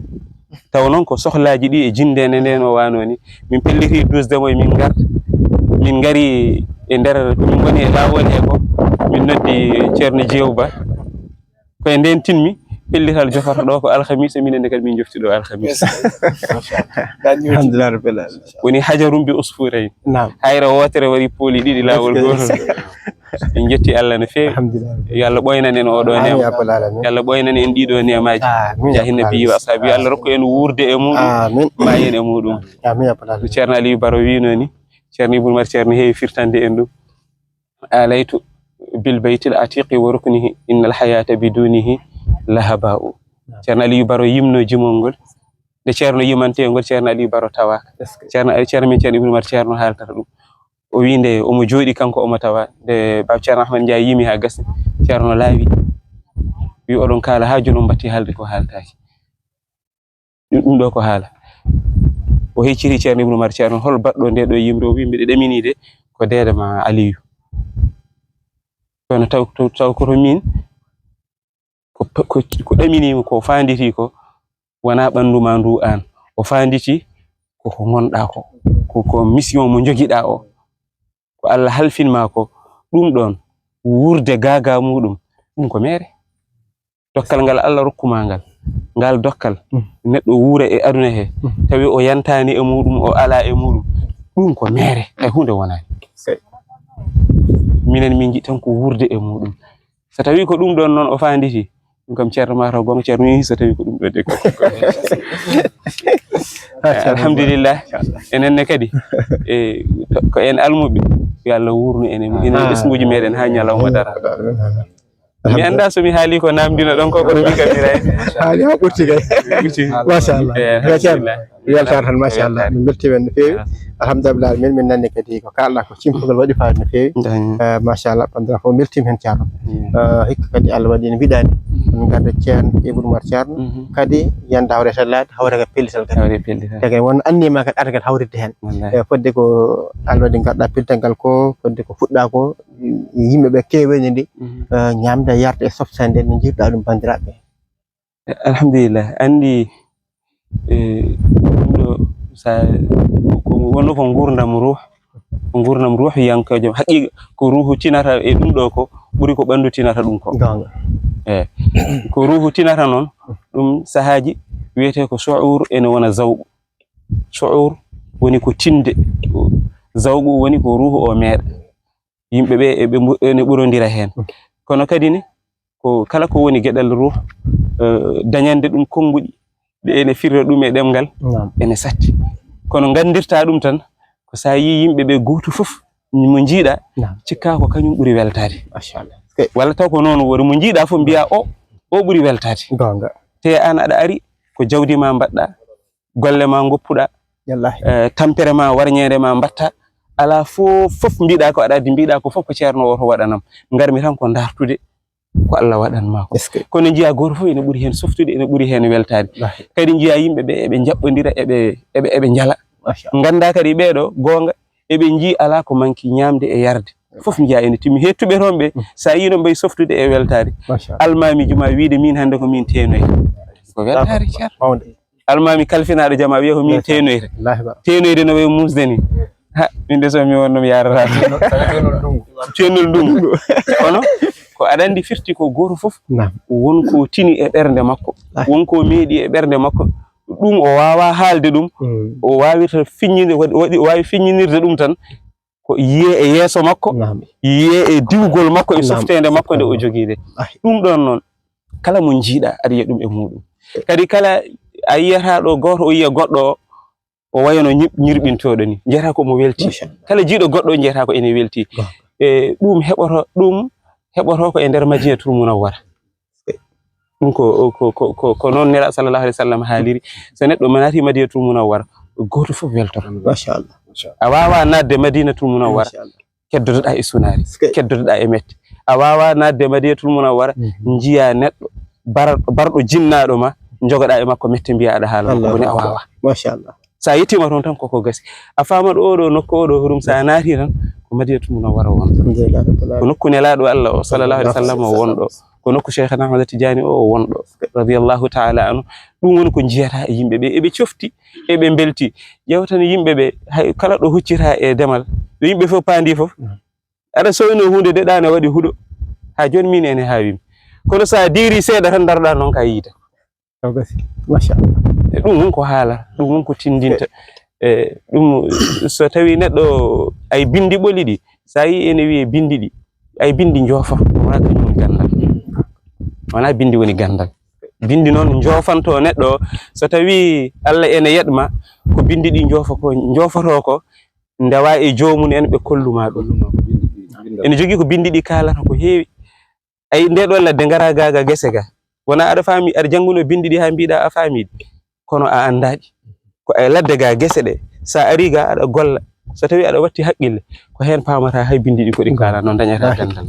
Taw noon ko sohlaaji ɗi e jinndeende nde no waanoo ni. Min pelliti duusde mo e min ngar-, min ngari e nder, ko min ngoni e laawol he ko, min noddi Ceerno Jeew Ba. Ko e ndeen tinmi, pellital jofata ɗo ko alhamis, e minen ne kadi min jofti ɗo alhamis. Alhamdulillah rabbil alamin. Woni hajarum bi usfurayn. Naam. Hayre wootere waɗi pooli ɗiɗi laawol gootol. En njetti Allah no feewi. Alhamdulillah. Yo Allah ɓoynan en oɗo neema. Amin ya rabbal alamin. Yo Allah ɓoynan en ɗiɗo neemaaji. Amin ya rabbal alamin. Jaahi nabi wa ashabi. Yo Allah rokku en wuurde e muɗum. Amin. Maayen e muɗum. Amin ya rabbal alamin. No Ceerno Aliyu Baro wiino ni, Ceerno Ibnu Umar Ceerno heewi firtande en ɗum. Alaytu bil baytil atiqi wa ruknihi, innal hayata bidunihi lahaba'u. Ceerno Aliyu Baro yimno jimol ngol. Nde Ceerno yimante ngol, Ceerno Aliyu Baro tawaaka. Est-ce que? Ceerno, Ceerno min Ceerno Ibnu Umar Ceerno haaltata ɗum. O wi nde omo jooɗi kanko omo tawa, nde Baaba Ceerno Ahmad Njaay yimi haa gasi, Ceerno laawi. Wi oɗon kaala haa jooni on mbatti haalde ko haaltaaki. Ɗum ɗo ko haala. O hecciti Ceerno Ibnu Umar Ceerno, hol baɗɗo nde ɗo yimre? O wi mbiɗa ɗamini de ko deede ma Aliyu. Kono taw, taw, taw koto min ko, ko, ko ɗaminimi ko fanditi ko wona ɓanndu ma ndu aan. O fanditi ko, ko ngonɗa ko. Ko, ko mission mo njogiɗa o. Ko Allah halfin ma ko. Ɗum ɗon wuurde gaaga muɗum, ɗum ko meere. Dokkal ngal Allah rokku ma ngal, ngal dokkal, mm, neɗɗo wuura e aduna he, mm, tawi o yantaani e muɗum, o alaa e muɗum, ɗum ko meere, hay huunde wonaani. Minen min njiɗi tan ko wuurde e muɗum. So tawi ko ɗum ɗon noon o fanditi, ɗum kam Ceerno ma taw goonga, Ceerno min so tawi ko ɗum ɗo de ko, ko. Alhamdulillah. Enen ne kadi, e, to, ko en almuɓe, yo Allah wuurnu en, enen, ah, ɓesnguuji meɗen haa ñalawma dara. Mi anndaa so mi haalii ko naamndino ɗon ko, kono min kam mi raay. Haali haa ɓurti kay. Machallah. Weltaare tan, machallah. Min mbeltiima no feewi. Alhamdulillah, min, min nanni kadi ko kaalɗaa ko, cimtugol waɗi faayda no feewi. Machallah, banndiraaɓe fof mbeltiima heen, Ceerno. Hikka kadi Allah waɗi en mbiɗaani. Min ngadda Ceerno Ibou Oumar Ceerno. Kadi yanta hawre sellaade, hawre ka pellital kadi. Hawre pellital. Te kadi won anniima kadi arde kadi hawritde heen. Fodde ko Allah waɗi ngarɗaa pellital ngal ko, fodde ko fuɗɗaa ko, yimɓe ɓe keeweni ndi, ñaamde, yarde e softaade nde, no njiiruɗaa ɗum banndiraaɓe? Alhamdulillah, anndi, ɗum ɗo, sa, ko wonno ko nguurndam ruuh, ko nguurndam ruuhiyankeejo. Haqiiqa, ko ruuhu tinata e ɗum ɗo ko ɓuri ko ɓanndu tinata ɗum ko. Eey. Ko ruuhu tinata noon, ɗum sahaaji wiyetee ko shu'ur ene wona zawqu. Shu'ur woni ko tinde, zawqu woni ko ruuhu o meeɗa. Yimɓe ɓe eɓe mbu-, ene ɓurondira heen. Kono kadi ne, ko kala ko woni geɗal ruuh, eh, dañande ɗum konnguɗi, ɗe ene firra ɗum e ɗemngal, ene satti. Kono nganndirta ɗum tan, ko sa yii yimɓe ɓe gooto fof, mo njiiɗa, cikka ko kañum ɓuri weltaade. Walla taw ko noon woni, mo njiiɗa fof mbiya o, o ɓuri weltaade. Te aan aɗa ari, ko jawdi ma mbaɗɗa, golle ma ngoppuɗa, eh, tampere ma, warñeende ma mbatta, alaa fof, fof mbiɗa ko aɗa addi, mbiɗa ko fof ko ceerno o to waɗanam. Ngarmi tan ko dartude ko Allah waɗan ma ko. Kono njiya gooto fof ene ɓuri heen softude, ene ɓuri heen weltaade. Kadi njiya yimɓe ɓe eɓe njaɓɓondira, eɓe, eɓe, eɓe njala. Ngannda kadi ɓeeɗo goonga eɓe njii alaa ko manki ñaamde e yarde. Fof njiya ene timmi. Heettuɓe toon ɓe, sa yii no mbayi softude e weltaade. Almaami juma wiide min hannde ko min teenoyta. Ko weltaare ceerno. Almaami kalfinaaɗo jama wiya ko min teenoyta. Teenoyde no wayi musde ni. Ha, min de so mi wonno mi yarata. Teennol ndungu. Kono ko aɗa anndi firti ko gooto fof won ko tini e ɓernde makko. Won ko meeɗi e ɓernde makko. Ɗum o waawa haalde ɗum. O waawirta fiññinde, waɗi, waɗi, o waawi fiññinirde ɗum tan. Ko yiye e yeeso makko, yiye e diwgol makko, e softeende makko nde o jogii nde. Ɗum ɗon noon, kala mo njiiɗa aɗa yiya ɗum e muɗum. Kadi kala a yiyata ɗo gooto o yiya goɗɗo o, o wayano ñir-, ñirɓintooɗo ni. Njiyata ko mo welti. Kala jiiɗo goɗɗo njiyata ko ene welti. E ɗum heɓoto, ɗum heɓoto ko e nder Madinatul Munawwara. Ɗum ko, ko, ko, ko, ko noon Nelaaɗo sallallahu alaihi wasallam haaliri. So neɗɗo naati Madinatul Munawwara, gooto fof weltoto. Machallah. A waawaa naatde Madinatul Munawwara, keddotoɗaa e sunaari, keddotoɗaa e mette. A waawaa naatde Madinatul Munawwara, njiya neɗɗo bar-, barɗo jinnaaɗo ma, njogoɗaa e makko mette, mbiya aɗa haala makko bone, a waawaa. Machallah. So a yettiima toon tan koko gasi. A faamat oɗo nokku oɗo hurum, so a naati tan ko Madinatul Munawwara won. Ko nokku Nelaaɗo Allah o sallallahu alaihi wasallam o won ɗo. Ko nokku Cheikhana Ahmad Tidiane o won ɗo, radiyallahu ta'ala anhu. Ɗum woni ko njiyata e yimɓe ɓe. Eɓe cofti, eɓe mbelti. Ƴeew tan yimɓe ɓe, hay kala ɗo huccita e demal, ɗo yimɓe fof paandi fof. Aɗa sowino huunde de ɗaane waɗi huɗo. Ha jooni min ene haawimi. Kono so a diiri seeɗa tan ndaroɗaa noon ka yiita. Taw gasi. Machallah. E ɗum won ko haala, ɗum won ko tindinta. E ɗum, so tawi neɗɗo ay bindi ɓoli ɗi, sa yi ene wiye bindi ɗi, ay bindi njoofa, wona kañum woni ganndal. Wona bindi woni ganndal. Bindi noon njoofanto neɗɗo o, so tawi Allah ene yeɗma, ko bindi ɗi njoofa ko, njoofoto ko, ndewa e joomum en ɓe kolluma ɗum. Ene jogii ko bindi ɗi kaalata ko heewi. Ay, nde ɗo ladde ngara ga, ga gese ga. Wona aɗa faami, aɗa jannguno bindi ɗi haa mbiɗa a faami ɗi. Kono a anndaa ɗi. Ko e ladde ga gese ɗe. So a ari ga aɗa golla. So tawi aɗa watti haqqille, ko heen paamata hay bindi ɗi ko ɗi kaala, noon dañata ganndal.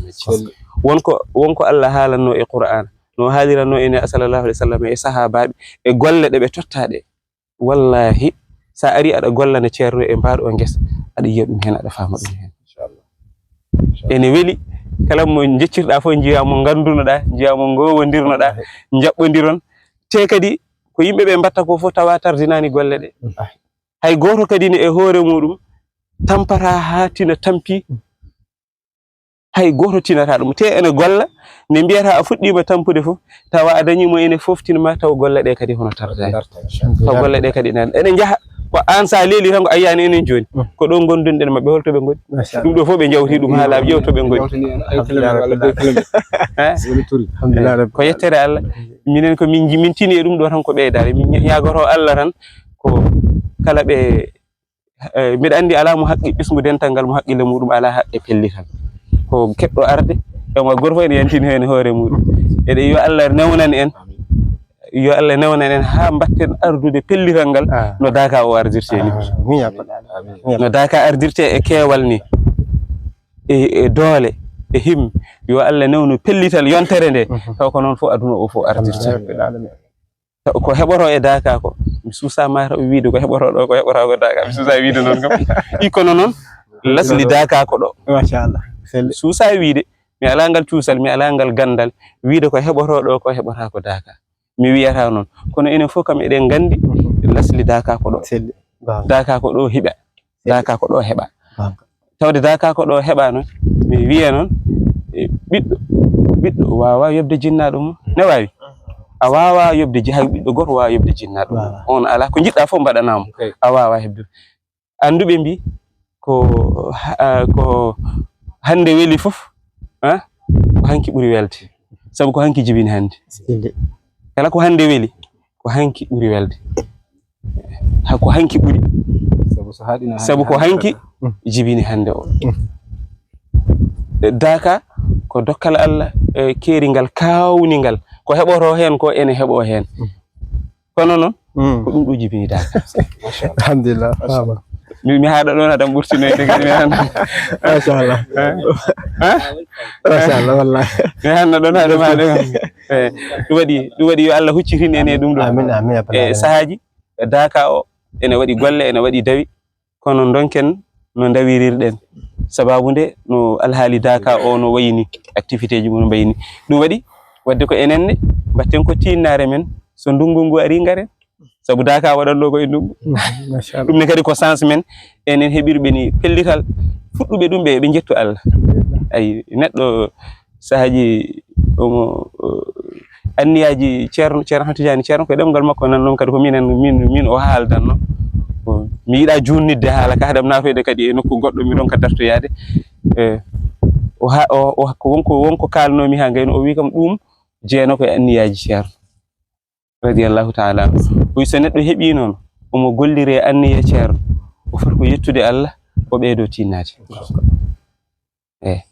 Won ko, won ko Allah haalanno e Qur'aan. No haaliranno e Nelaaɗo sallallahu alaihi wasallam e sahaabaaɓe, e golle ɗe ɓe totta ɗe. Wallahi, so a ari aɗa gollana ceerno e mbaaɗo o ngesa, aɗa yiya ɗum heen, aɗa faama ɗum heen. Ene weli, kala mo njeccirɗa fof njiya mo nganndunoɗa, njiya mo ngoowondirnoɗa, njaɓɓondiron. Te kadi ko yimɓe ɓe mbatta ko fof tawa tardinani golle ɗe. Hay gooto kadi ne e hoore muɗum tampata haa tina tampi. Hay gooto tinata ɗum. Te ene golla, nde mbiyata a fuɗɗiima tampude fof, tawa a dañi mo ene foftin ma, taw golle ɗe kadi hono tardaani. Taw golle ɗe kadi nan-, ene njaha. Ko aan sa leeli tan ko a yiyani enen jooni. Ko ɗo ngondunɗen maɓɓe, holto ɓe ngoni? Ɗum ɗo fof ɓe njawti ɗum haa laaɓi, ƴeew to ɓe ngoni. Ko yettere Allah. Minen ko min nji-, min tini e ɗum ɗo tan ko ɓeydaare. Min ña-, ñaagoto Allah tan ko kala ɓe Eh, mbiɗa anndi alaa mo haqqi ɓesngu dental ngal mo haqqille muɗum alaa haqqe pellital. Ko keɓɗo arde, Kama gorfo ene yantini heen hoore muɗum. Eɗe yo Allah newnan en, yo Allah newnan en haa mbatten ardude pellital ngal no daaka o ardirte ni. No daaka ardirte e keewal ni, e doole, e him. Yo Allah newnu pellital yontere nde, taw ko noon fof aduna o fof ardirte. Ko heɓoto e daaka ko, mi suusa mataw wiide ko heɓoto ɗo ko heɓoto ko daaka, mi suusa wiide noon kam. I kono noon lasli daaka ko ɗo. Machallah. Mi suusa wiide mi alaa ngal cuusal, mi alaa ngal ganndal wiide ko heɓoto ɗo ko heɓoto ko daaka. Mi wiyata noon, kono enen fof kam eɗen nganndi lasli daaka ko ɗo. Daaka ko ɗo hiɓa. Daaka ko ɗo heɓa. Tawde daaka ko ɗo heɓa noon, mi wiya noon, ɓiɗɗo ɓiɗɗo waawa yoɓde jinnaaɗo mum. Ne waawi? A waawa yoɓde ji hay ɓiɗɗo gooto waawa yoɓde jinnaaɗo mum. On alaa ko njiɗɗa fof mbaɗanaa mo. A waawa heɓde. Annduɓe mbi ko ko hannde weli fof, ko hanki ɓuri welde. Sabu ko hanki jibini hannde. Kala ko hannde weli, ko hanki ɓuri welde. Ko hanki ɓuri. Sabu ko hanki jibini hannde o. Daaka ko dokkal Allah, keeringal, kaawningal. Ko heɓoto heen ko ene heɓo heen. Kono noon, ko ɗum ɗo jibini daaka. Alhamdulillah. Mi haaɗa ɗoon haɗa ɓurtinoyde kadi mi hannde. Machallah. Machallah, wallahi. Mi hannde ɗoon haɗa maɗa. Ɗum waɗi ɗum waɗi yo Allah huccitin en e ɗum ɗo. Amin amin. E sahaaji daaka o ene waɗi golle, ene waɗi dawi. Kono ndonken no ndawirirɗen. Sababu nde no alhaali daaka o no wayi ni, activité ji mum no mbayi ni. Ɗum waɗi wadde ko enen ne mbatten ko tiinnaare men, so ndunngu ngu ari ngaren. Sabu daaka waɗatnoo ko e ndunngu. Ɗum ne kadi ko sens men, enen heɓirɓe ni pellital fuɗɗuɓe ɗum ɓe ɓe njettu Allah. Ay neɗɗo sahaaji omo anniyaaji ceerno ceerno Ahmad Tidiane ceerno koye ɗemngal makko nan noon kadi ko minen min min o haaldanno. Mi yiɗa junnitde haala ka haɗam naatoyde kadi e nokku goɗɗo mi ɗon ka dartoyaade. E o ha o ko wonko wonko kaalnomi ha ngayno o wi kam ɗum jeeno koye anniyaaji ceerno radiyallahu taala anhu. O wi so neɗɗo heɓi noon omo gollire anniya ceerno o foti ko yettude Allah o ɓeydo tinnaade. Eyi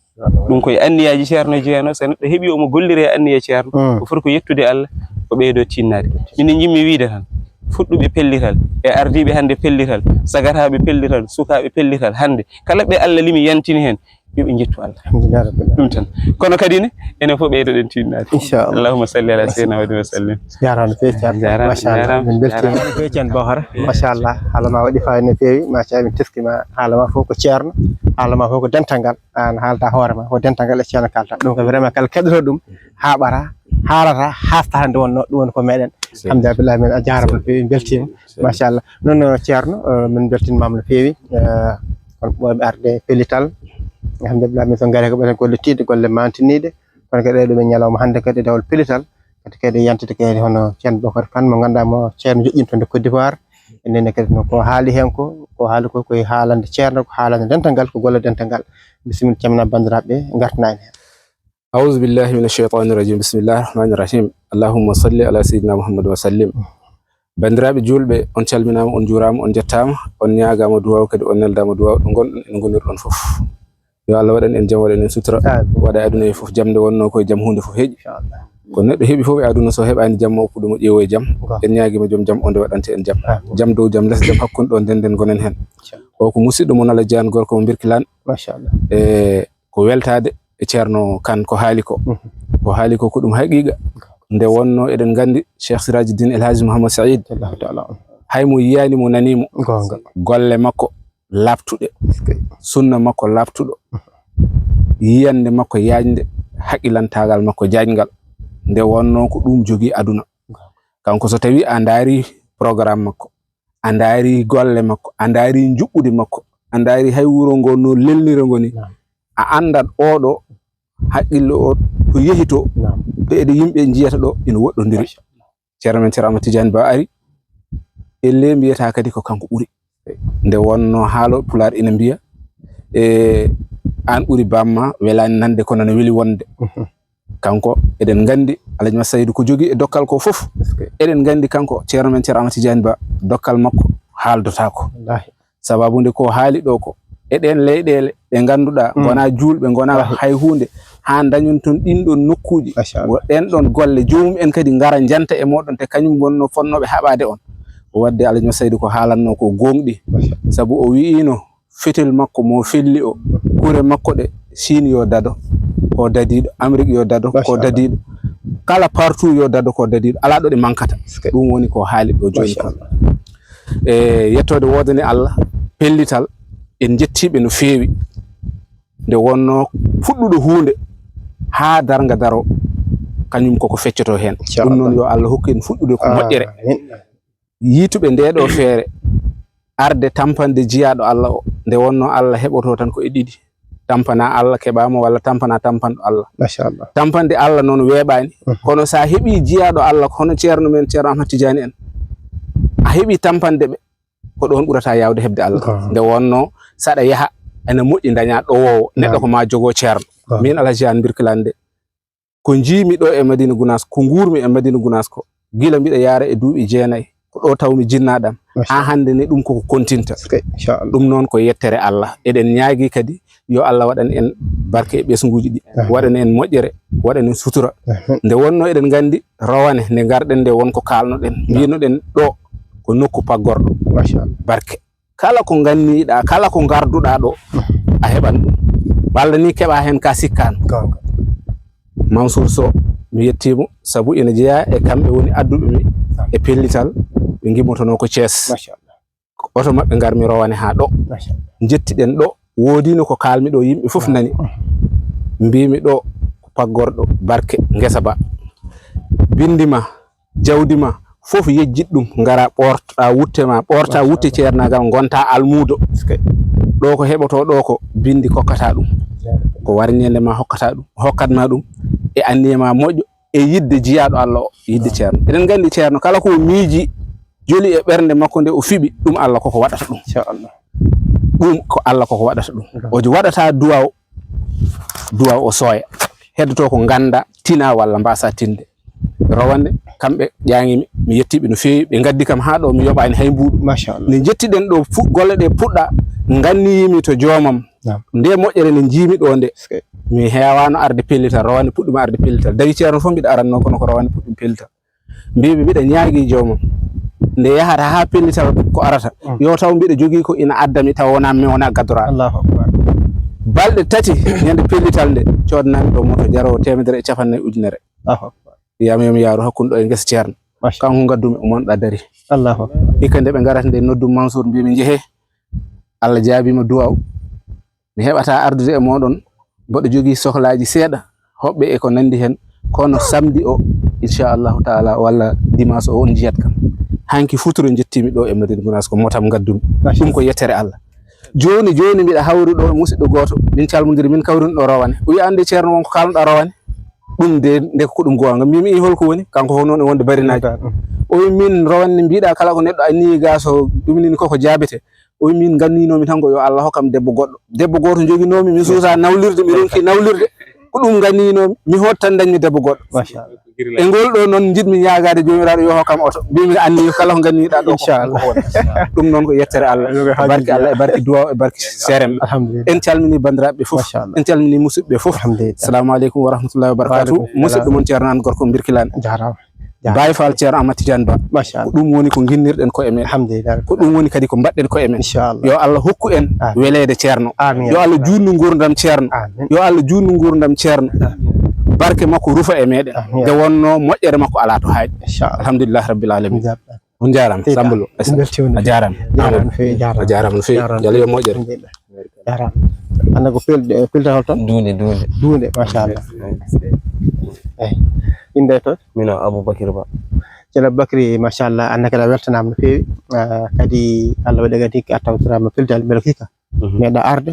ɗum koye anniyaaji ceerno jeeno so neɗɗo heɓi omo gollire e anniya ceerno o foti ko yettude Allah o ɓeydo tinnaade. Minen njimmi wiide tan fuɗɗuɓe pellital e ardiiɓe hannde pellital sagataaɓe pellital sukaaɓe pellital hannde kala ɓe Allah limi yantini heen yo ɓe njettu Allah. Ɗum tan kono kadi ne enen fof ɓeydoɗen tinnaade. Inchallah. Allahumma salli ala sayyidina wa sallim. Jarama no fewi ceerno. Jarama, machallah jarama, min beltima jarama. No fewi ceerno Bohara. Machallah haala ma waɗi fayida no fewi machallah min teskima haala ma fof ko ceerno haala ma fof ko dental ngal. An haalta hoore ma ko dental ngal e ceerno kalta ɗum ko vraiment kala keɗoto ɗum haɓata haalata hasta hande wonno ɗum woni ko meɗen. Alhamdulillah min a jarama no fewi beltima. Machallah noon ceerno min beltinmama no fewi. Kono ɓooyɓe arde pellital alhamdulillah min so gari ko ɓeten golle tiɗɗe golle mantiniɗe. Kono kadi ɗeɗo ɓe ñalawma hannde kadi e dawol pellital kadi kadi yantata kadi hono ceerno Bocar Kane mo ngannduɗaa mo ceerno joƴƴinto nde Côte d'Ivoire. Enen kadi no ko haali heen ko ko haali ko koye haalande ceerno ko haalande dental ngal ko golle dental ngal. Bisimilla cemna banndiraaɓe ngartana en heen. Awuzu billahi mina sheytani rajim bismillahi rahmani rahim allahumma salli ala seydina muhammad wa sallim. Banndiraaɓe juulɓe on calminaama on njuuraama on njettaama on ñaagaama duwaaw kadi on neldaama duwaaw ɗo ngonɗon en ngonirɗon fof. Yo Allah waɗan en jam waɗan en sutura waɗa e aduna he fof jam nde wonno koye jam hunde fof heeƴi. Ko neɗɗo heɓi fof e aduna so heɓani jam ma oppu ɗum o ƴeewo e jam. En ñaagima joom jam o nde waɗante en jam. Jam dow jam les jam hakkunde ɗo ndenden gonen hen. O ko musidɗo mon Allah jeyan gorko mo birkilan. E ko weltade e ceerno kan ko haali ko. Ko haali ko ko ɗum haqiqa. Nde wonno eɗen gandi cheikh siraji din el haji mouhammad saïd, hay mo yiyani mo nani mo. Golle makko laaɓtuɗe, sunna makko laaɓtuɗo, yiyannde makko yaajnde, haqqilantagal makko jaajngal. Nde wonno ko ɗum jogii aduna. Kanko so tawi a ndaari programme makko, a ndaari golle makko, a ndaari njuɓɓudi makko, a ndaari hay wuro ngo no lelnira ngo ni, a anndat oɗo haqqille o to yehi to, to eɗe yimɓe njiyata ɗo ina woɗɗondiri. Ceerno men Ceerno Amadou Tidiane Ba ari, elle mbiyata kadi ko kanko ɓuri. Nde wonno haalo pulaar ina mbiya, e an ɓuri bamma welani nande kono no weli wonde. Kanko eɗen gandi Alhaji Masaydu ko jogui e dokkal ko foof. Eɗen gandi kanko ceerno men Ceerno Amadou Tidiane Ba dokkal makko haaldotako. Sababu nde ko haali ɗo ko e ɗen leyɗele ɗe ganduɗa gona julɓe gona hay hunde. haa ndañon toon ɗiin ɗoon nokkuuji. Machallah. Wo ɗeen ɗoon golle, joomum en kadi ngara njanta e mooɗon, te kañum wonnoo fotnooɓe haɓaade on. O waɗde Alhaji Masaydu ko haalannoo ko goongɗi. Machallah. Sabu o wiyiino, fetel makko mo felli o, kure makko ɗe, Chine yo dado, ko dadiiɗo, Amérique yo dado, ko Machallah. Dadiiɗo. Kala partout yo dado, ko dadiiɗo. Alaa ɗo ɗe mankata. Ɗum woni ko haali ɗo jooni ko. Machallah. E yettoode woodani Allah, pellital, en njettiiɓe no feewi. Nde wonnoo fuɗɗuɗo huunde haa darnga daro, kañum koko feccoto heen. Inchallah. Ɗum noon yo Allah hokku en fuɗɗude ko moƴƴere. Amin. Yiituɓe ndee ɗoo feere, arde tampanɗe jiyaaɗo Allah o, nde wonnoo Allah heɓoto tan ko e ɗiɗi. Tampana Allah keɓaama walla tampana tampanɗo Allah. Machallah. Tampanɗe Allah noon weeɓaani. Mhm. Kono so a heɓii jiyaaɗo Allah, hono ceerno men, Ceerno Ahmad Tidiane en, a heɓii tampanɗe ɓe, ko ɗoon ɓurata yaawde heɓde Allah. Ah. Nde wonnoo, saɗa yaha, ene moƴƴi ndaña ɗowoowo, neɗɗo Naam. Ko ma jogoo ceerno. Ah. Min Alhaji Aan Birkilande, ko njiimi ɗo e Madina Gunaas, ko nguurmi e Madina Gunaas ko, gila mbiɗa yaara e duuɓi jeenayi, ko ɗo tawmi jinnaaɗam. Machallah. Haa hannde ne ɗum koko kontinta. Eskey, inchallah. Ɗum noon ko yettere Allah. Eɗen ñaagii kadi yo Allah waɗan en barke e ɓesnguuji ɗi, Amin. Waɗan en moƴƴere, waɗan en sutura. Amin. Nde wonnoo eɗen nganndi rowane nde ngarɗen nde won ko kaalnoɗen. Naam. Mbiynoɗen ɗo ko nokku paggorɗo. Machallah. Barke. Kala ko nganniiɗaa, kala ko ngarduɗaa ɗo, a heɓan ɗum. Walla ni keɓa heen ka sikkaano. Goonga. Mansour Sow, mi yettiimo, sabu ina jeyaa e kamɓe woni adduɓe mi e pellital, ɓe ngimmotonoo ko Thiès. Machallah. Ko oto maɓɓe ngarmi rowane haa ɗo. Machallah. Njettiɗen ɗo, woodino ko kaalmi ɗo, yimɓe fof nani. Mbiimi ɗo ko paggorɗo barke ngesa ba. Binndi ma, jawdi ma, fof yejjit ɗum, ngara ɓoorta wutte ma, ɓoorta wutte ceernaagal, ngonta almuudo. Eskey. Ɗo ko heɓoto ɗo ko binndi kokkata ɗum. Ko warñeende ma hokkata ɗum, hokkat ma ɗum, e anniye ma moƴƴo, e yidde jiyaaɗo Allah o, yidde ceerno. Eɗen nganndi ceerno, kala ko o miiji, joli e ɓernde makko nde o fiɓi, ɗum Allah koko waɗata ɗum. Inchallah. Ɗum ko Allah koko waɗata ɗum. Ngam. O waɗata duwaw, duwaw o sooya. Heddoto ko ngannda, tina walla mbasa tinde. Rowane, kamɓe ƴaŋimi, mi yettiɓe no feewi, ɓe ngaddi kam haa ɗo, mi yoɓaani hay mbuuɗu. Machallah. Nde njettiɗen ɗo fu-, golle ɗe puɗɗa, nganniyimi to joomam. Naam. Nde moƴƴere nde njiimi ɗo nde, Eskey. Mi heewaano arde pellital, rowane puɗɗima arde pellital. Dawi ceerno fof mbiɗa aranno, kono ko rowane puɗɗimi pellital. Mbiimi mbiɗa ñaagii joomam. Nde yahata haa pellital ko arata, Mm. Yo taw mbiɗa jogii ko ina addami taw wonaa mi wonaa gaddoraa. Allahu akbar. Balɗe tati, ñande pellital nde, coodanaami ɗo moto jaroowo teemedere e cappanɗe nayi ujunere. Allahu akbar. Wiyam yo mi yaaru hakkunde ɗo e ngesa ceerno. Machallah. Kanko ngaddumi, o monɗa dari. Allahu akbar. Hikka nde ɓe ngarata nde, noddum Mansour, mbiimi njehee. Allah jaabiima duwaaw. Mi heɓata ardude e mooɗon, mboɗo jogii sohlaaji seeɗa, hoɓɓe e ko nanndi heen, kono samedi o, inchallahu taala, walla dimanche o, on njiyat kam. Hanki futuro njettiimi ɗo e Madina Gunaas, ko motam ngaddumi. Machallah. Ɗum ko yettere Allah. Jooni, jooni mbiɗa hawri ɗo e musidɗo gooto, min calmondiri, min kawrini ɗo rowane. O wiyi, "Annde ceerno, won ko kaalnoɗaa rowane?" Ɗum de, nde ko ɗum goonga. Mbiimi, "I, holko woni?" Kanko fof noon e wonde barinaaji. Mm. O wiyi, "Min rowane mbiɗa kala ko neɗɗo anniyi ga so ɗum nini koko jaabete." O wiyi, "Min nganndiinoomi tan ko yo Allah hokkam debbo goɗɗo." Debbo gooto njoginoomi, mi suusa nawlirde, mi ronki nawlirde. Ko ɗum nganndiinoomi, mi hoot tan dañmi debbo goɗɗo. Machallah. E ngol ɗo noon njiɗmi ñaagaade Joomiraaɗo yo hokkam oto. Mbiimi anniyi kala ko nganniiɗaa ɗo ko Inchallah. Ɗum noon ko yettere Allah. Yo ko E barke haaji Allah, e barke duwaaw, e barke seeremɓe. Alhamdulillah. En calmini banndiraaɓe ɓe fof. Machallah. En calmini musidɓe ɓe fof. Alhamdulillah. Assalamu aleykum wa rahmatullahi wa barakatuh. Wa aleykum salam. Musidɗo mon Ceerno Aan Gorko Mbirkilaan. Jaaraama. Baay Faal Ceerno Ahmad Tidiane Ba. Machallah. Ko ɗum woni ko nginnirɗen koye men. Alhamdulillah. Ko ɗum woni kadi ko mbaɗɗen koye men. Inchallah. Yo Allah hokku en Amin. Weleede ceerno. Amin. Yo Allah juutnu nguurndam ceerno. Amin. Yo Allah juutnu nguurndam ceerno. Amin. Barke makko rufa e meɗen. Amin. Nde wonno moƴƴere makko alaa to haaɗi. Inchallah. Alhamdulillah rabbil alamin. Jaaraama. On jaaraama. Samba Lo. Min mbeltiima no feewi. A jaaraama. Jaaraama no feewi, jaaraama. A jaaraama no feewi. Jaaraama. Yo Allah yoɓ moƴƴere. Alhamdulillah. Jaaraama. Hannde ko pel-, pellital hol toon? Duunde, duunde. Duunde, machallah. Eyi. Innde toon? Min o Aboubacry Ba. Ceerno Aboubacry, machallah, aan ne kadi a weltanaama no feewi. Ah, kadi Allah waɗi kadi a tawtoraama pellital, mbele ko hikka? Mhm. Meeɗa arde,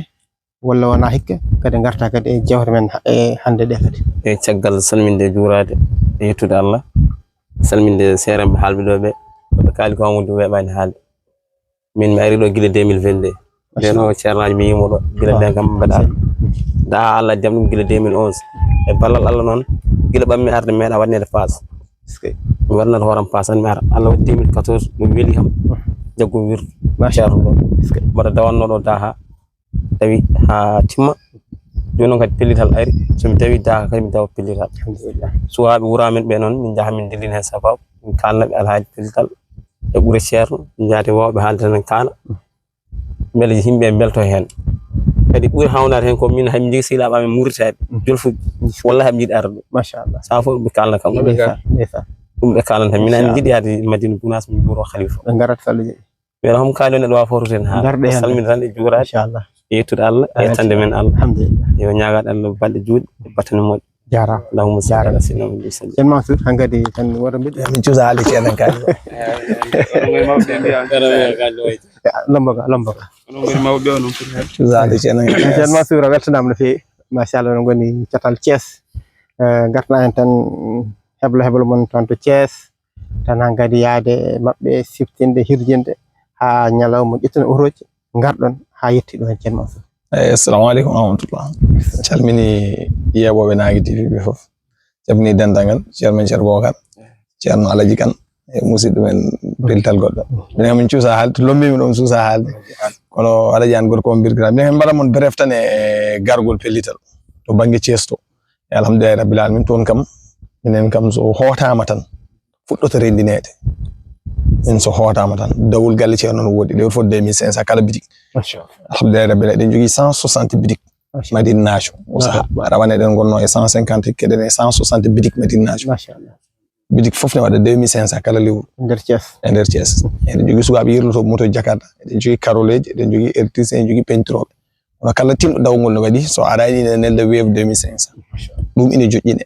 walla wonaa hikka, kadi ngarta kadi e jewte men e hannde ɗe kadi. E caggal salminde e juuraade e yettude Allah, salminde seeremɓe haalɓe ɗo ɓe, ko ɓe kaali ko Amadou weeɓaani haalde. Min mi ari ɗo gila deux mille vingt-deux. Nden o ceernaaji mi yiimo ɗo gila Ah. nden kam mbaɗa. Da Allah jam ɗum gila deux mille onze. E ballal Allah noon, gila ɓammi arde meeɗa waɗneede paas. Eskey. Mi waɗnata hooram paas tan mi ara. Allah waɗi deux mille quatorze, ɗum weli kam. Jaggu mi wirdu. Machallah. Ceerno ɗo. Eskey. Mbaɗa dawanno ɗo daha. Tawi haa timma. Jooni noon kadi pellital ari, so mi tawi daaka kadi mi tawa pellital. Alhamdulillah. Suwaaɓe wuro amen ɓe noon, min njaha min ndillina heen sababu, min kaalna ɓe alhaaji pellital e ɓure ceerno, min njaha e wawɓe haalde tan en kaala. Mbele yimɓe mbelto heen. Kadi ɓuri hawnaade heen ko min hay min njogii sehilaaɓe amen Muritaɓe, jolfuɓe. Wallahi aɓe njiɗi arde ɗo. Machallah. Saha fof ɓe kaalna kam. Ndeysaan, ndeysaan. Ɗum ɓe kaalanta. Min amin njiɗi yaade Madina Gunaas, min njuuro Khalifa. Ɓe ngarat Sall jeeyi. Mbeɗa hom kaali on neɗɗo waawa fowrude heen haala. Ngarɗe heen. Salminde tan e juuraade. Inchallah. E yettude Allah, e yettande men Allah. Alhamdulillah. Yo ñaagaade Allah balɗe juuɗe, e battane moƴƴe. Jaaraama. Allahumma salli ala sayyidina Muhammad wa sallim. Ceerno Mansour, hankadi tan woto mbiɗo. Min cuusa haali ceerno kaali. Lombo ka, lombo ka. Onon ngoni mawɓe, onon foti heen. Cuusa haali ceerno kaali. Ceerno Mansour, a weltanaama no feewi. Machallah, onon ngoni catal Thiès. Eh, ngartana en tan heblo heblo mon toon to Thiès. Tan hankadi yaade e maɓɓe, siftinde, hirjinde haa ñalawma ƴettana otooji, ngarɗon haa yetti ɗo heen, ceerno Mansour. Eyi, assalamu aleykum wa rahmatullah. Calmini yeeɓooɓe Naange T V ɓe fof. Calmini denndaangal, ceerno men Ceerno Bocar, ceerno Alaji Kan, e musidɗo men pellital goɗɗo. Minen min cuusa haalde, to lommimi ɗoon suusa haalde. Kono Alaji An gorko on birgiraɗo. Minen min mbaɗa mon bref tan e gargol pellital to bannge Thiès to. E alhamdulillahi rabbil alamin, toon kam, minen kam so hootaama tan, fuɗɗoto renndineede. Min so hootaama tan, dawol galle ceerno no woodi, ɗe fof deux mille cinq cents kala bitik. Machallah. Alhamdulillahi rabbil alamin, eɗen jogii cent soixante bitik. Machallah. Madina Naajo. O saha, rawane eɗen ngonnoo e cent cinquante, keɗen e cent soixante bitik Madina Naajo. Machallah. Bitik fof ne waɗa deux mille cinq cents kala lewru. E nder Thiès. E nder Thiès. Eɗen jogii sukaaɓe yirlotooɓe moto Jakarta. Eɗen jogii karoleeji, eɗen jogii électricien, eɗen jogii peinturooɓe. Kono kala tinɗo dawol ngol no waɗi, so araani ene nelda weeɓa deux mille cinq cents. Machallah. Ɗum ine joƴƴine.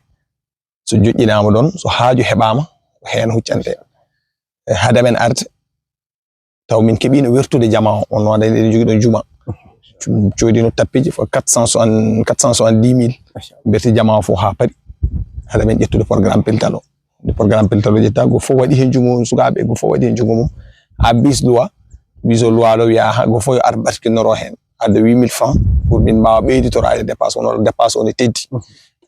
So joƴƴinaama ɗoon, so haaju heɓaama, ko heen huccante. E hade men arde, taw min keɓiino wertude jama o, on waɗa eɗen jogii ɗoon juma. Coodino tappiiji fof quatre cent soixante, quatre cent soixante-dix mille. Berti jama o fof haa paari. Hade men ƴettude programme pellital o. Nde programme pellital o ƴetta, go fof waɗi heen junngo mum, sukaaɓe, go fof waɗi heen junngo mum. A bis duwa, bis o luwa ɗo wiya, aha, go fof yo ar barkinoro heen. Adda huit mille francs pour min mbaawa ɓeyditoraade dépasse, kono dépasse o ne teddi.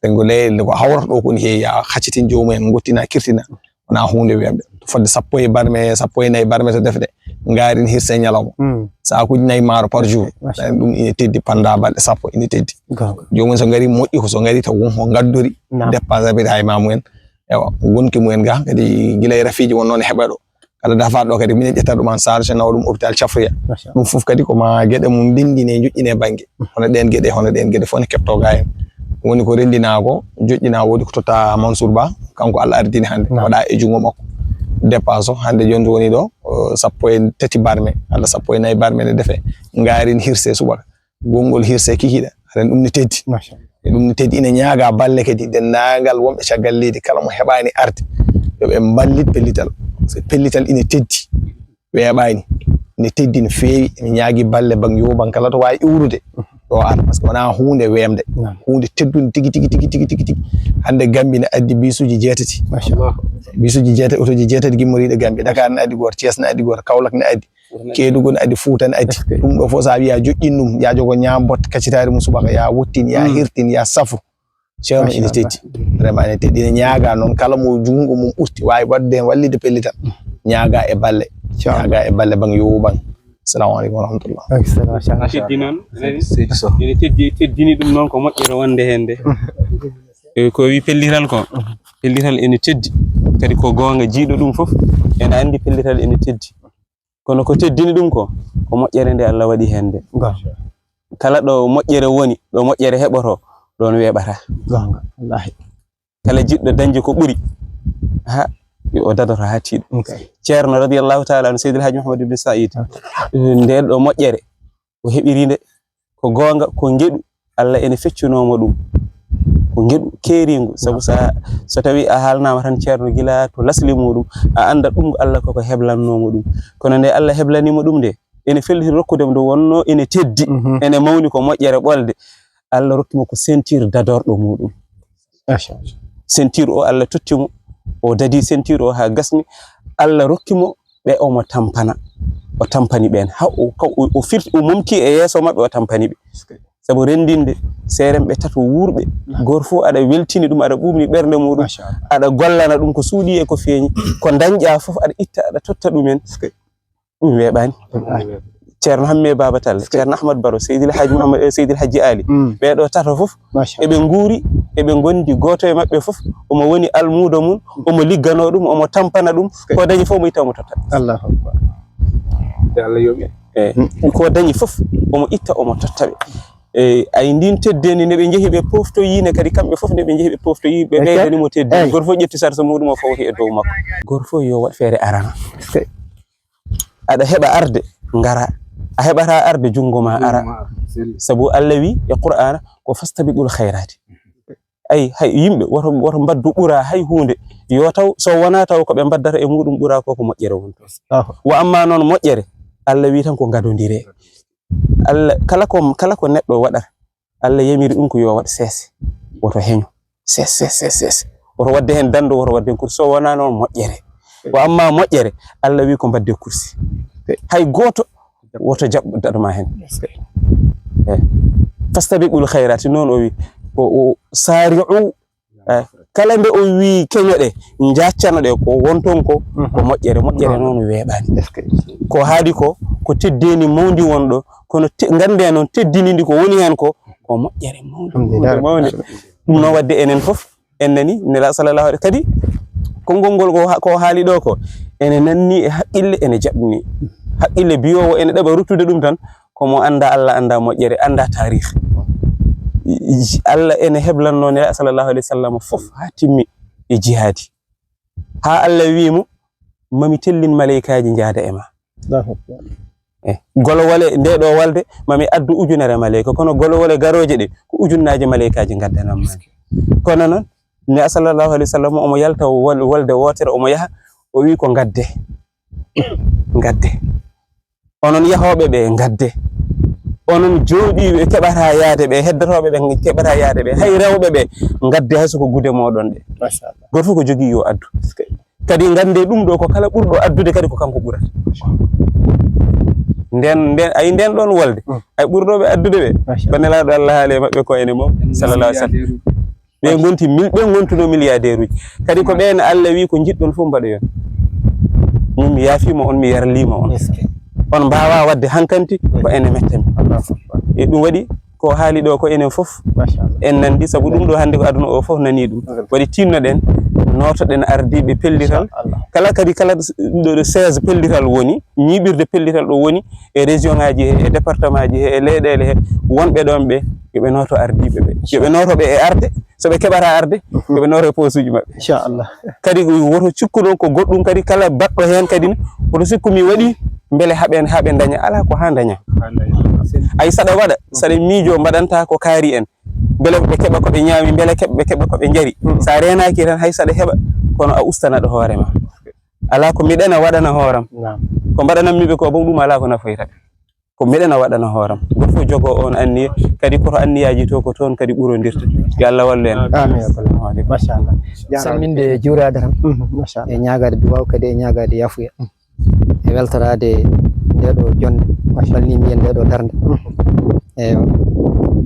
Ɓe ngo leyɗe nde ko hawrata ɗo ko ne heewi, ya haccitin joomum en, ngottina, kirtina. Wonaa huunde weeɓde. To fodde sappo e barme, sappo e nayi barme to defde. Ngaarin hirse ñalawma. Mm. Saakuuji nayi maaro par jour. Machallah. Ɗum ine teddi, panda balɗe sappo ine teddi. Goonga. Joomum so ngari moƴƴi, ko so ngari taw won ko ngaddori. Naam. Dépasse abiri hay ma mumen. Ewa, wonki mumen ga, kadi gila e rafiiji won noon e heɓa ɗo. Kala dafa ɗo kadi minen ƴetta ɗum en charge, nawa ɗum hôpital Cafriya. Machallah. Ɗum fof kadi ko ma geɗe mum ndenndine, joƴƴine bannge. Hono ɗeen geɗe, hono ɗeen geɗe fof ne keɓto ga en. Woni ko renndinaa ko, joƴƴinaa, woodi ko totta Mansour Ba, kanko Allah ardini hannde. Naam. Waɗa e junngo makko. Dépasse o, hannde jooni woni ɗo, o, sappo e tati barme, walla sappo e nayi barme ne defe. Ngaarin hirse subaka. Gonngol hirse kikiiɗe, aɗa anndi ɗum ne teddi. Machallah. E ɗum ne teddi, ine ñaaga balle kadi, denndaangal wonɓe caggal leydi, kala mo heɓaani arde, yo ɓe mballit pellital. So pellital ine teddi, weeɓaani, ine teddi no feewi, ine ñaagi balle ban yo ban kala to waawi iwrude, yo ar, parce que wonaa huunde weemde. Naam. Huunde teddunde tigi, tigi, tigi. Hannde Gambie ne addi bisuuji jeetati. Machallah. Bisuuji jeetati, otooji jeetati gimmoriiɗo Gambie. Dakar ne addi gooto, Thiès ne addi gooto, Kaolack ne addi. Keedugu ne addi, Fuuta ne addi. Est-ce que ɗum ɗo fof, so a wiya joƴƴin ɗum, ya jogo ñaam botte, kaccitaari mum subaka, ya wottin, ya hirtin, ya safu. Ceerno ine teddi. Vraiment ine teddi. Ine ñaaga noon kala mo junngo mum ɓurti, waawi waɗde heen wallitde pellital. Ñaaga e balle. Inchallah. Ñaaga e balle ban yo ban. Assalamu aleykum wa rahmatullah. Aleykum salam. A teddi noon, seydi Sow. Ene teddi, teddini ɗum noon ko moƴƴere wonde heen nde. E ko wi pellital ko, pellital ene teddi. Kadi ko goonga, jiiɗo ɗum fof ene anndi pellital ene teddi. Kono ko teddini ɗum ko, ko moƴƴere nde Allah waɗi heen nde. Goonga. Kala ɗo moƴƴere woni, ɗo moƴƴere heɓoto, ɗoon weeɓata. Goonga, wallaahi. Kala jiɗɗo dañde ko ɓuri, ha, o dadoto haa tiiɗo. Ok. Ceerno radiyallahu taala anhu, Seydil Haaji Muhammad ibn Saïd, ndeen ɗo moƴƴere, o heɓiri nde, ko goonga, ko ngeɗu, Allah ene feccunoo mo ɗum. Ko ngeɗu keeriingu, sabu sa, so tawii a haalnaama tan ceerno gila to lasli muuɗum, a anndat ɗum ko Allah koko heblannoo mo ɗum. Kono nde Allah heblanii mo ɗum nde, ene felliti rokkude mo nde wonnoo ene teddi, mhm, ene mawni ko moƴƴere ɓolde. Allah rokki mo ko ceinture dadorɗo muuɗum. Machallah. Ceinture o Allah totti mo, o dadi ceinture o haa gasni. Allah rokki mo ɓe omo tampana. O tampani ɓeen. Ha o, ka o, o firti, o momti e yeeso maɓɓe, o tampani ɓe. Est-ce que? Sabu renndinde seeremɓe tato wuurɓe, naam, gooto fof aɗa weltini ɗum, aɗa ɓuuɓni ɓernde muuɗum, machallah, aɗa gollana ɗum ko suuɗii e ko feeñi. Ko ndañƴaa fof aɗa itta, aɗa totta ɗumen. Est-ce que? Ɗum weeɓaani. Weeɓaani. Ceerno Hamme Baba Tall, Ceerno Ahmad Baro, Seydil Hajji Muhammad, eh, Seydil Hajji Ali. Ɓee ɗo tato fof, eɓe nguuri, eɓe ngondi, gooto e maɓɓe fof omo woni almuudo mum, omo ligganoo ɗum, omo tampana ɗum, ko dañi fof omo itta omo totta ɓe. Allahu Akbar. Yo Allah yoɓ en. Eh, ko dañi fof omo itta omo totta ɓe. Eh, ay ndin teddeendi nde ɓe njehi ɓe poftoyii ne kadi kamɓe fof nde ɓe njehi ɓe poftoyii ɓe ɓeydani mo teddeendi. Gooto fof ƴetti sarsa muɗum o fawti e dow makko. Gooto fof yo waɗ feere arana. Aɗa heɓa arde ngara, a heɓata arde junngo ma ara. Sabu Allah wi e Qur'aana ko fastabiqul khayraati. Ay, hay yimɓe woto, woto mbaddu ɓura hay huunde. Yo taw so wonaa taw ko ɓe mbaddata e muɗum ɓura ko ko moƴƴere wonto. Wa amma noon moƴƴere, Allah wi tan ko ngadondire. Allah kala ko, kala ko neɗɗo waɗata, Allah yamiri ɗum ko yo waɗ seese, woto heño. Ses, ses, ses, ses. Woto waɗde heen danndo, woto waɗde heen kursi. So wonaa noon moƴƴere. Ko amma moƴƴere, Allah wi ko mbaɗde kursi. Hay gooto woto jaɓ daɗo ma heen. Eh. Fastabiqul khayraati, noon o wi ko o saari'u. Eh. Kala nde o wi keñoɗe, njaccanoɗe ko wonton ko, ko moƴƴere. Moƴƴere noon weeɓaani. Ko haali ko, ko teddeendi mawndi wonɗo, kono te-, ngannde noon teddinindi ko woni heen ko, ko moƴƴere mawndi. Ɗum noon waɗde enen fof, en nani Nela sallallahu alaihi kadi konngol ngol ko ha-, ko haali ɗo ko ene nanni e haqqille, ene jaɓni haqqille biyowo ene ɗaɓa ruttude ɗum tan, ko mo annda Allah, annda moƴƴere, annda taarih. I-, i-, Allah ene heblanno Nela sallallahu alaihi wasallam fof ha timmi e jihaadi. Ha Allah wi mo, "Mami tellin maleykaaji njaada e ma." Allahu Akbar. Eh, golowole nde ɗo walde, mami addu ujunere maleyka, kono golowole garooje ɗe, ko ujunnaaje maleykaaji ngaddanam ma. Kono noon, ne sallallahu alaihi wasallam omo yalta wol-, wolde wootere, omo yaha, o wi ko ngadde. Ngadde. Onon yahooɓe ɓe, ngadde. Onon jooɗiiɓe keɓata yaade ɓe, heddotooɓe ɓe keɓata yaade ɓe, hay rewɓe ɓe, ngadde hay so ko gude mooɗon ɗe. Machallah. Gooto fof ko jogii yo addu. Kadi ngannde ɗum ɗo ko kala ɓurɗo addude kadi ko kanko ɓurata. Nden, nden, ay nden ɗon wolde. Mm. Ay ɓurɗo ɓe addude ɓe. Machallah. Ko Nelaaɗo Allah haali e maɓɓe ko ene mawɗo, sallallahu alaihi wasallam. Ɓe ngonti mil-, ɓe ngontuno milliardaire uji. Kadi ko ɓeen Allah wi ko njiɗɗon fof mbaɗoyon. Min mi yaafiima on, mi yarliima on. On mbaawa waɗde hankanti ko ene mettami. E ɗum waɗi ko haali ɗo ko enen fof en nandi, sabu ɗum ɗo hannde ko aduna o fof nani ɗum. Waɗi tinnoɗen, nootoɗen ardiiɓe pellital. Kala kadi kala ɗo ɗo seize pellital woni, ñiiɓirde pellital ɗo woni e région ngaji he, e département ji he, e leyɗeele he, wonɓe ɗon ɓe, yo ɓe nooto ardiiɓe ɓe. Yo ɓe nooto ɓe e arde, so ɓe keɓata arde, yo ɓe nooto e posuji maɓɓe. Inchallah. Kadi woto cikku ɗon ko goɗɗum kadi kala baɗɗo heen kadi ne, woto sikku mi waɗi mbele haɓen, haɓe daña, ala ko ha daña. Ay saɗa waɗa, saɗa miijo mbaɗanta ko kaari en. Mbele ɓe keɓa ko ɓe ñaami, mbele keɓ-, ɓe keɓa ko ɓe njari. Sa reenaaki tan hay saɗa heɓa, kono a ustanaɗo hoore ma. Ala ko miɗen a waɗana hooram. Naam. Ko mbaɗanammi ɓe ko boom ɗum ala ko nafoyta ɓe. Ko miɗen a waɗana hooram. Gooto fof jogo on anniya, kadi koto anniyaaji to ko toon kadi ɓurondirta. Yo Allah wallu en. Amin. Assalamu aleykum. Machallah. Salminde e juuraade tan. Mhm, machallah. E ñaagaade duwaaw kadi e ñaagaade yaafuya. Mhm. E weltoraade nde ɗo jonde. Machallah. Walla ni mbiyen nde ɗo darnde. Mhm. E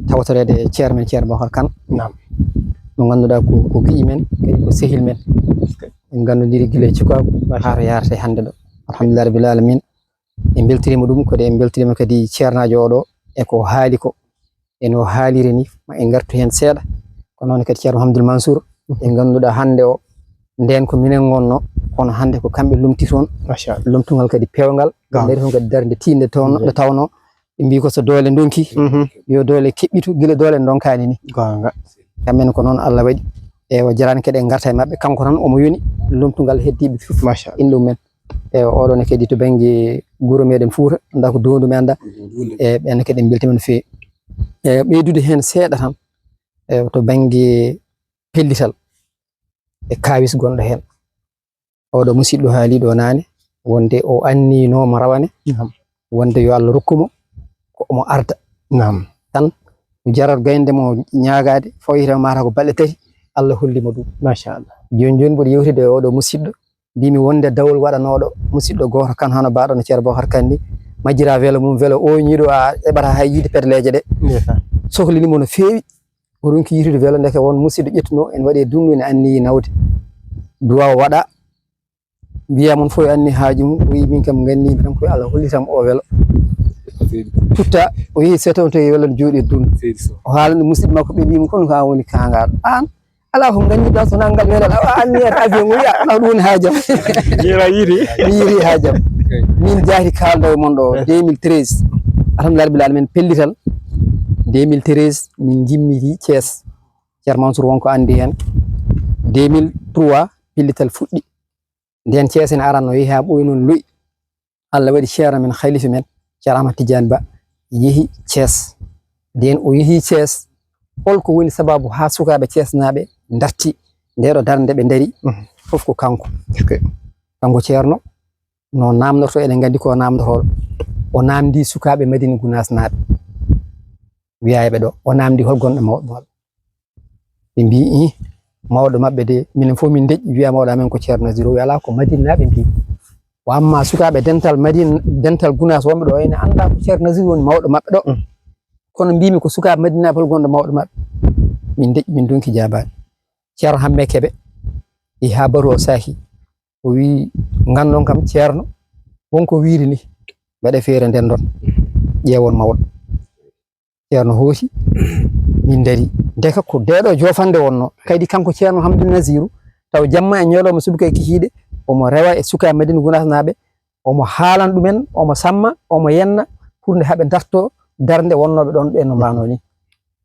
tawtoreede e ceer men, Ceerno Bocar Kane. Naam. Mo ngannduɗaa ko, ko giƴi men, kadi ko sehil men. En nganndondiri gila e cukaagu haa to yaarata e hannde ɗo. Alhamdulillahi rabbil alamin. En mbeltiriima ɗum, kadi en mbeltiriima kadi ceernaajo oɗo e ko haali ko. E no haaliri ni, ma en ngartu heen seeɗa. Ko noon kadi Ceerno Hamdoul Mansour, en ngannduɗaa hannde o, ndeen ko minen ngonno, kono hannde ko kamɓe lomti toon. Machallah. Lomtungal kadi peewngal, ɓe ndaari toon kadi darnde tiiɗnde toon, nde tawnoo ɓe mbii ko so doole ndonki, mhm, yo doole keɓɓitu, gila doole ndonkaani ni. Goonga. Kamɓe ne ko noon Allah waɗi. E o jaraani kadi en ngarta e maɓɓe. Kanko tan omo yoni lomtungal heddiiɓe fof. Machallah. Inɗo mumen. E oɗo ne kadi to bannge guro meɗen Fuuta, anndaa ko doondu men anndaa. E ɓen kadi en mbeltiima no feewi. E ɓeydude heen seeɗa tan, e to bannge pellital e kaawis gonɗo heen. Oɗo musiɗɗo haali ɗo naane, wonde o anniyinooma rawane, naam, wonde yo Allah rokku mo ko omo arda. Naam. Tan o jarat gaynde mo ñaagaade, fawiyata mata ko balɗe tati, Allah holli mo ɗum. Machallah. Jooni jooni mboɗo yewtide e oɗo musiɗɗo, mbimi wonde dawol waɗanooɗo musiɗɗo gooto kan hono mbaɗo no Ceerno Bocar Kane ni, majjira welo mum, welo o ñiiɗo a eɓata hay yiide pedaleeje ɗe. Ndeysaan. Sohlini mo no feewi. O ronki yiytude welo, ndeke won musiɗɗo ƴettuno, ene waɗi e dundu, ene anniyi nawde. Duwaaw waɗa, wiya mon fof anni haaju mum, o wi min kam nganndiimi tan ko yo Allah hollitam o welo. Tutta, o yehi seto on to e welon jooɗi e dun. O haalani musidɗo makko, ɓe mbiimo, "Kono ko an woni kaangaaɗo. An, alaa ko nganndirɗaa so nanngal welal, awa an niyata avion o wiya, na ɗum woni haajam." Mira yiiri. Mi yiiri haajam. Min jaati kaaldo e mon ɗo, deux mille treize. Alhamdulillah, Rabbil Alamin, pellital. Deux mille treize, min ngimmiti Thiès. Ceerno Mansour wonko anndi heen. Deux mille trois, pellital fuɗɗi. Nden Thiès ene aranno yehi haa ɓooyi noon lo'i. Allah waɗi Ceerno men, Khalifa men, Ceerno Ahmad Tidiane Ba, yehi Thiès. Nden o yehi Thiès, holko woni sababu haa sukaaɓe Thiès naaɓe darti nde ɗo darnde ɓe dari? Mhm. Fof ko kanko. Ok. Kanko Ceerno, no naamnorto, eɗen nganndi ko naamnotooɗo. O naamndi sukaaɓe Madina Gunaas naaɓe. Wiyaa e ɓe ɗo, o naamndi hol gonɗo mawɗo maɓɓe. Ɓe mbii, "Ih, mawɗo maɓɓe de, minen fof min deƴƴi, wiya mawɗo amen ko Ceerno Nazir." O wi, "Alaa, ko Madina naaɓe mbii." O amma sukaaɓe dental Madina, dental Gunaas wonɓe ɗo, ene annda ko Ceerno Nazir woni mawɗo maɓɓe ɗo. Mm. Kono mbiimi ko sukaaɓe Madina naaɓe, hol gonɗo mawɗo maɓɓe? Min deƴƴi, min ndonki jaabaade. Ceerno Hammee Kebe, i haa batu o saaki. O wi, "Nganndon kam Ceerno, wonko wiiri ni, mbaɗe feere ndenndon, ƴeewon mawɗo." Ceerno hooti, min ndari. Ndeka ko ndeeɗo joofande wonno. Kadi kanko Ceerno Hamdul Naziru, taw jamma e ñalawma subaka e kikiiɗe, omo rewa e sukaaɓe Madina Gunaas naaɓe, omo haalana ɗumen, omo samma, omo yenna, pour nde haɓe darto darnde wonnooɓe ɗoon ɓe no mbaanoo ni.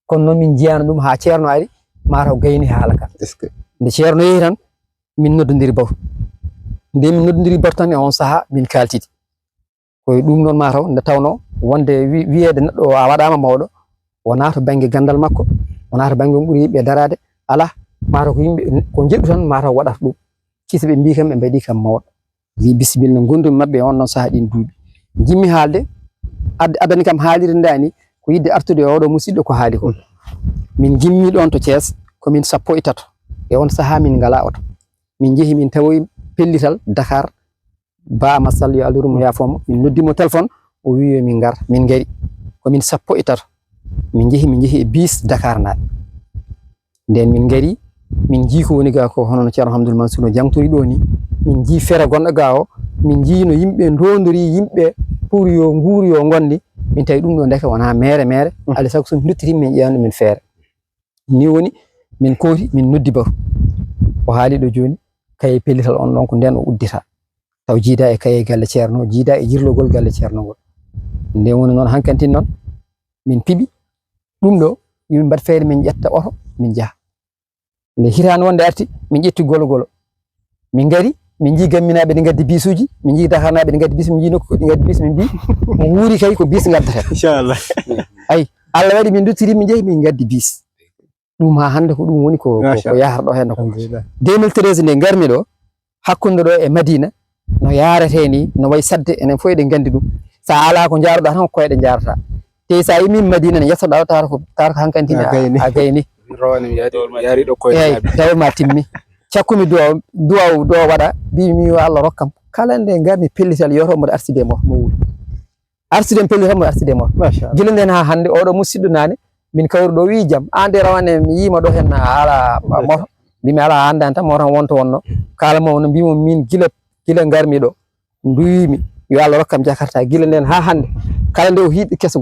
Kono noon min njiyaano ɗum haa Ceerno ari, maa taw gayni haala ka. Est-ce que Nde Ceerno yehi tan, min noddondiri batu. Nde min noddondiri batu tan e oon sahaa, min kaaltidi. Ko e ɗum noon maa taw nde tawnoo wonde wi-, wiyeede neɗɗo o a waɗaama mawɗo, wonaa to bannge ganndal makko, wonaa to bannge on ɓuri yimɓe daraade, alaa, maa taw ko yimɓe ko njeɗu tan maa taw waɗata ɗum. Kisi ɓe mbii kam ɓe mbaɗii kam mawɗo. Mbii bisimilla, ngondumi maɓɓe e on ɗon sahaa ɗin duuɓi. Njimmi haalde, ad-, adani kam haalirde nde ni, ko yidde artude e oɗo musiɗɗo ko haali ko. Min ngimmi ɗon to Thiès, ko min sappo e tato. E on sahaa min ngalaa oto. Min njehi min tawoyi pellital Dakar, Ba Amat Sall, yo Allah yurmo, yaafoo mo, min noddi mo téléphone, o wi yo min ngar, min ngari. Ko min sappo e tato. Min njehi, min njehi e bus Dakar naaɓe. Nden min ngari, min njii ko woni gaa ko, hono no Ceerno Hamdul Mansour no jangtori ɗo ni. Min njii fere gonɗo gaa o, min njii no yimɓe ndondori yimɓe pour yo nguur yo ngondi. Min tawi ɗum ɗo ndeke wonaa meere meere. Mm. Alaa sago so min nduttiri min ƴeewna min feere. Ni woni min kooti, min noddi batu. O haali ɗo jooni, kaye pellital on ɗon ko nden o uddita. Taw jiida e kaye galle Ceerno, jiida e jirlogol galle Ceerno ngol. Nden woni noon hankantin noon, min piɓi ɗum ɗo, yimɓe mbaɗa feere min ƴetta oto, min njaha. Nde hitaande wonde arti, min ƴetti Golo Golo. Min ngari, min njii Gamminaaɓe ne ngaddi biisuuji, min njii Dakarnaaɓe ne ngaddi biis, min njii nokku ɗi ngaddi biis, min mbii, mo wuuri kay ko biis ngaddata. Inchallah. Ay, Allah waɗi min nduttiri, min njehi, min ngaddi biis. Ɗum haa hannde ko ɗum woni ko, ko, ko yaharɗo heen ko. Alhamdulillah. Deux mille treize nde ngarmi ɗo, hakkunde ɗo e Madina, no yaaretee ni, no wayi sadde, enen fof eɗen nganndi ɗum. So a alaa ko njaaruɗaa tan, ko koyɗe njaarata. Te so a immii Madina ne, yettoɗaa ɗo, tawata ko, tawata ko hankanti ne a gayni. A gayni. Rowane mi yaari, yaari ɗo koyɗe. Eey, dawol ma timmi. Cakkumi duwaw, duwaw ɗo waɗa, mbiimi yo Allah rokkam. Kala nde ngarmi pellital, yo to mboɗo arsude mo, mo wuuri. Arsude pellital, mo arsude mo. Machallah. Gila nden haa hannde, oɗo musiɗɗo naane, min kawri ɗo, wii jam. Aan de rawane, mi yiima ɗo heen a alaa moto. Mbiimi alaa, a anndaani tan moto wonto wonno. Kala mo no mbiimo min gila, gila ngarmi ɗo. Nduwiimi, yo Allah rokkam jakarta. Gila nden haa hannde, kala nde o hiiɗi keso,